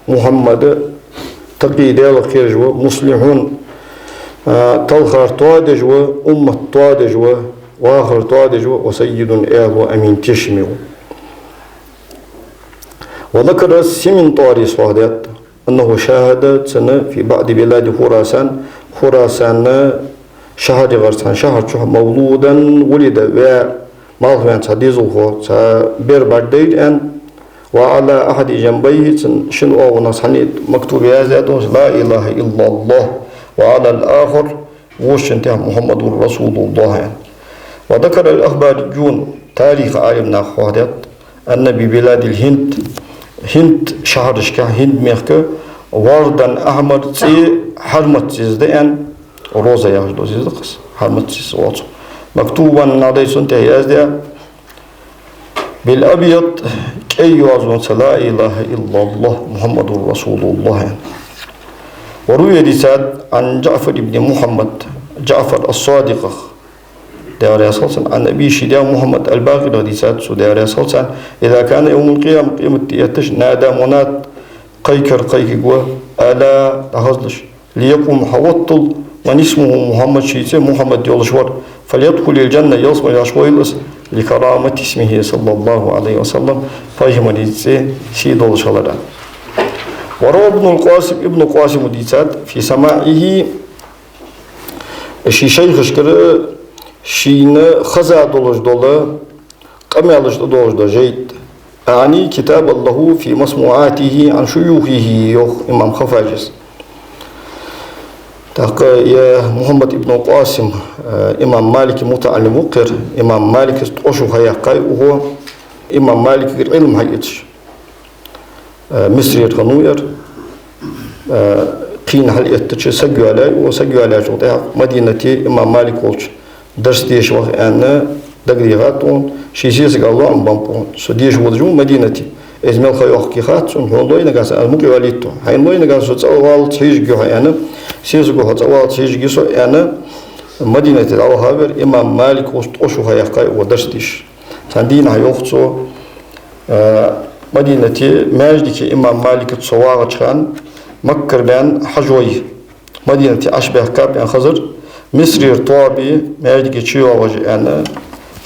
محمد», тӀаккха Даьлах кхераш ва, «مصلح», а, талхар тоадеш ва, уммат тоадеш ва, вахар тоадеш ва, «وسيد», аьла ва, «أمين», тешаме ва. «وذكر السمنطاري», хьоахадаьд, «أنه شاهد», цунна, «في بعض بلاد خراسان», Хурасана шахьарагара цхьан шахьар чу, «مولودا ولد», ваь, малхваьнна цхьа дезалхо, цхьа бер бӀаргадайра аьнна, «وعلى أحد جنبيه», цун шин оагӀонах цхьанне тӀа, «مكتوب», яздаь долаш, «لا إله إلا الله», «وعلى الآخر», вокханна тӀа, «محمد رسول الله» аьнна. «وذكر الأخباريون», тариха Ӏалимнаха хьоахадаьд, «أن ببلاد الهند», ХӀинд шахьарашка, ХӀинд мехка, «وردا أحمر», цӀи хьармаца еза да аьнна, роза яхаш дола еза да-кх из, хьармаца еза оал цох. «مكتوبا», наӀарга цунна тӀа яздаь, «بالأبيض», кӀай йоазонца, «لا إله إلا الله محمد رسول الله» аьнна. «وروي», дийцад, «عن جعفر بن محمد», ДжаӀфар ас-Садикъах, Даьла раьза хилва цунна, «عن أبيه», ший даь Мухьаммад аль-Бакъирах дийцад цо, Даьла раьза хилва цунна: «إذا كان يوم القيامة», къематди эттача, «نادى مناد», кхайкар кхайкаргва: «ألا», дӀахазалаш, «ليقم», хьавоттал, «من اسمه محمد», ший цӀи Мухьаммад йолаш вар, «فليدخل الجنة», ялсмале вахийла из, «لكرامة اسمه صلى الله عليه وسلم», пайхамара цӀи сий долаш хиларах. «وروى ابن القاسم», Ибн Къасима дийцад, «في سماعه», ший шайхашкара шийна хеза долаш дола къамаьлаш тӀадоагӀаш дола жайна тӀа. «أعني كتابا له في مسموعاته عن شيوخه», йоах имам Хаффажас. ТӀаккха ер Мухьаммад ибн Къасим, э, имам Малика мутаӀаллим ва-кх ер, имам Малика ткъо шу хьаяьккхай укхо, имам Маликагара Ӏилма хьаэцаш. Э, Мисрера хиннав ер. Э, кхийна хьалъэттача саг йоалаяьй укхо, саг йоалаяьчул тӀехьагӀа Мадинате имам Малик волча дарс деша ваха аьнна дагадехад цунна, ший сесага лоӀам беннаб укхо. Со деша водаш ва Мадинате. Из мел ха йоаккх хац цунна, хьона лой нагахьа санна аз мукъа йоалийт хьо. Хьайна лой нагахьа со цӀаваллалца хьежаргья хьо аьнна, сесаго хьо цӀаваллалца хьежаргья со аьнна, Мадинате дӀавахав ер, имам Малик волча ткъо шу хьаяьккхай укхо дарс деша. Цхьан дийнахьа йоах цо, э, Мадинате маьждиге имам Малика цо вагӀача хана Маккара баьнна хьажой Мадинате Ӏочубаьхкаб аьнна хезар, Мисрера тоаба маьждиге чуйоагӀаш я аьнна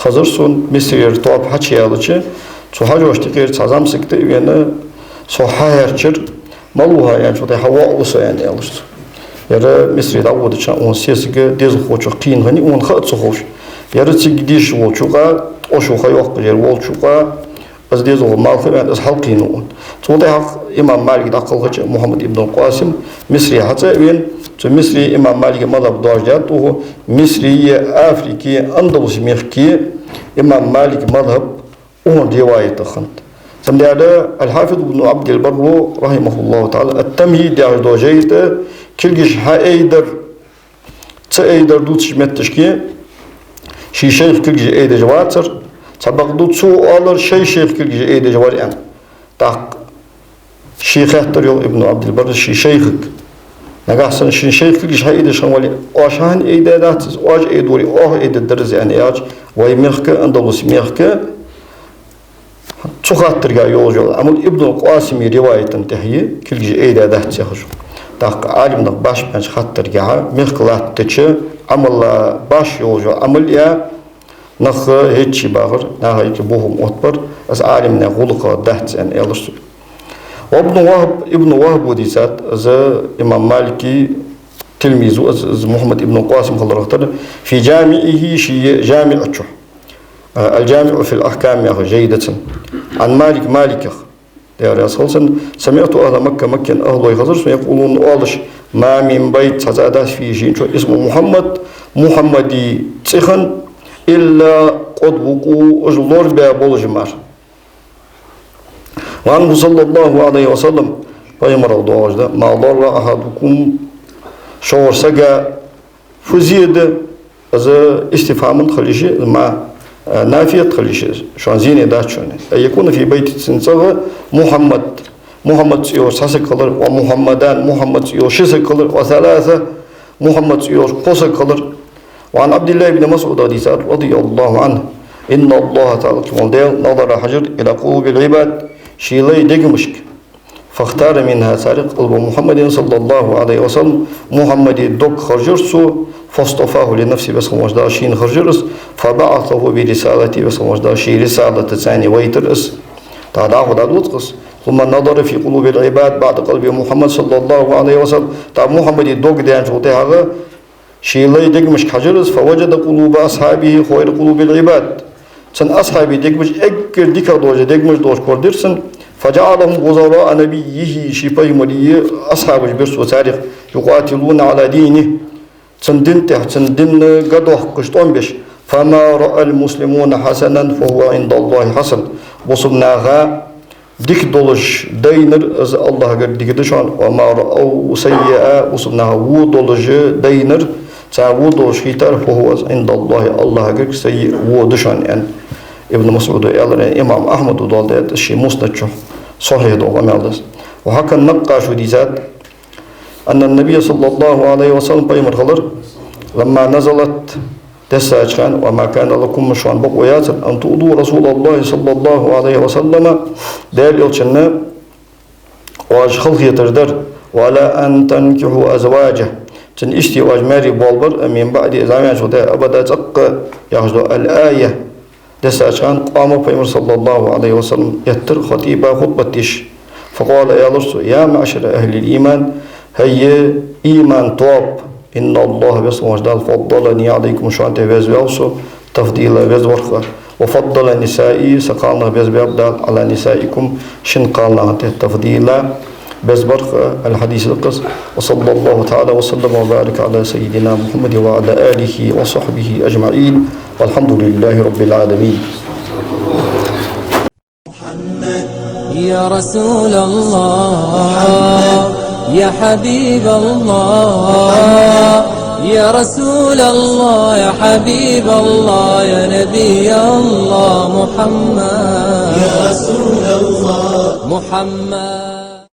хезар сона. Мисрера тоаба хьачуяьлча, цу хьажошта юкъера цхьа зӀамсаг тӀа а вена, сох хьахьерчар, «Мала ва хьо?» аьнначул тӀехьагӀа, «ВоӀ ва со», аьнна, аьлар цо. Ер Мисре дӀаводача хана укхун сесаг дезалхочох кхийна хиннай, укхунна ха а ца ховш. Ер цига дешаш волча юкъа, ткъо шу ха йоаккхаш ер волча юкъа, из дезалхо малхбаьнна, из хьалкхийнав укхунна. Цул тӀехьагӀа Имам Малик дӀакхалхача Мухьаммад ибн Къасим Мисри хьацӀа а вена, цу Мисри имам Малика мазхӀаб доаржадаьд укхо, Мисри, Африки, Андалуси мехка имам Малика мазхӀаб укхун риваятах хиннад. Цудухьа Аль-Хьафиз ибн Ӏабдил-Барра, рахьимахуллаху таӀала, Ат-ТамхӀид яхаш дола жайна тӀа кулгаш хьаайдар, ца айдар дувцача метташка ший шайх кулгаш айдеш вацар, цхьабакъда цо оалар ший шайх кулгаш айдеш вар аьнна. ТӀаккха ше хаьттар йоах Ибн Ӏабдил-Барра ший шайхага. Нагахьа санна ший шайх кулгаш хьаайдеш хинна вале, оаш хӀана айдаьдац из, оаш айдоре оаха айдергдар из аьнна яхача, вай мехка, Андалуси мехка, цу хаттарга йолаш йола Ӏамал Ибн Къасима риваята тӀа я, кулгаш айдаьдац яхаш. ТӀаккха Ӏалимнаха башха баьннача хаттарга, мехка латтача Ӏамала башха йолаш йола Ӏамал я, нах хӀечи бахар, наха юкъе бохам оттабар, из Ӏалимнаьха гӀулакх дац аьнна, аьлар цо. Ва Ибн Вахб, Ибн Вахба дийцад, из имам Малика тилмиз ва, из, из Мухьаммад ибн Къасим хиларах тара, фи жамиӀихӀи, ший жамиӀ чу, а, Аль-ЖамиӀу фил Ахкам яха жай да цун. Ӏан Малик, Маликах, Даьла раьза хилва цунна, самиӀту ахӀла Макка, Маккан ахӀлой хазар сона, якъулуна оалаш: «Ма мин байт», цхьа цӀа дац, «фихӀи», шийна чу, «исму Мухьаммад», Мухьаммада цӀи хинна, «илла къад вукъу», уж лорабаь болаш мара. Ва ӀанхӀу, саллаллахӀу ӀалайхӀи ва саллам, пайхамарах доагӀаш да: «Ма дарра ахӀадакум», шугара сага фу зе да, из истифхӀам хила йиш я, ма, э, нафият хила йиш я, шоана зене дац шоана. «Ан якуна фи байтихӀи», цун цӀагӀа Мухьаммад, Мухьаммад цӀи йолаш цхьа саг хилар, «ва Мухьаммадани», Мухьаммад цӀи йолаш ши саг хилар, «ва саласа», Мухьаммад цӀи йолаш пхо саг хилар. Ва Ӏан ӀабдиллахӀи ибн МасӀуда дийцад, радияллахӀу ӀанхӀу: «ИнналлахӀа таӀала», кхымал Даьла, «назара», хьажар, «ила къулубил Ӏибад», ший лай дегамашка. «ФахӀтара минхӀа», царех, «къалба Мухьаммадин, саллаллахӀу ӀалайхӀи ва саллам», Мухьаммада дог харжар цо, «фастафахӀу ли нафсихӀи», Веза хинна волча Дала шийна харжар из, «фабаӀасахӀу би рисалатихӀи», Веза хинна волча Дала ший рисалатаца вайтар из. ТӀаккха дӀахо дӀадода-кх из. «Сумма назара фи къулубил Ӏибад баӀда къалби Мухьаммад, саллаллахӀу ӀалайхӀи ва саллам», тӀаккха Мухьаммада дог даьнначул тӀехьагӀа ший лай дегамашка хьажар из, «фаважада къулуба асхьабихӀи хайра къулубил Ӏибад». Цун асхьабий дегамаш эггара дикагӀа долаш, дегамаш долаш корадаьр цунна. «ФажаӀалахӀум вузараӀа набиййихӀи», ший пайхамара асхьабаш бир цо царех, «юкъатилуна Ӏала дийнихӀи», цун дина тӀа, цун дин гӀаддоаккхаш, тӀом беш. «Фама раӀал муслимуна хьасанан фахӀува ӀиндаллахӀи хьасан». Бусалба наха дика долаш дайнар, из АллахӀагара дика да шоана, «ва ма раӀав саййиӀа», бусалба наха во долаш дайнар, цар во долаш хийтар, «фахӀува», из ӀиндаллахӀи, АллахӀагара саййиӀ, во да шоана, аьнна, Ибн МасӀуда аьлар, имам Ахьмада доаладаьд ший Муснад чу, сахьихь дола къамаьл да из. Ва хьака ан-Накъаша дийцад, «анна ннабиййа, саллаллахӀу ӀалайхӀи ва саллам», пайхамар хилар, «ламма назалат», дессача хана, «ва ма кана лакум», шоана бокъо яцар, «ан туъзу РасулаллахӀи, саллаллахӀу ӀалайхӀи ва саллама», Даьла Элчанна оаш халахетар дар, «ва ла ан танкихьу азважахӀу», цун иштта оаш маьре боалабар, «мин баӀди», из Ӏа ваьнначул тӀехьагӀа, «абада», цӀаккха, яхаш дола аль-ая дессача хана, «къама», пайхамар, саллаллахӀу ӀалайхӀи ва саллам, эттар, «хатӀиба», хутӀбат деш. «Факъала», аьлар цо: «я маӀшара ахӀлил ийман», хӀай имана тоаба, «инналлахӀа», Веза хинна волча Дала, «фаддалани Ӏалайкум», шоана тӀа везаваьв со, «тафдила», везаварах, «ва фаддала нисаи», са кхалнах везаваьв Дала, «Ӏала нисаикум», шун кхалнаха тӀа, «тафдила», везаварах. Аль-хьадис да-кх из. «Ва саллаллахӀу таӀала ва саллама ва барака Ӏала саййидина Мухьаммадин ва Ӏала алихӀи ва сахьбихӀи ажмаӀин. ВалхьамдулиллахӀи раббил Ӏаламин». يا رسول الله، يا حبيب الله، يا رسول الله، يا حبيب الله، يا نبي الله محمد. يا رسول الله. محمد.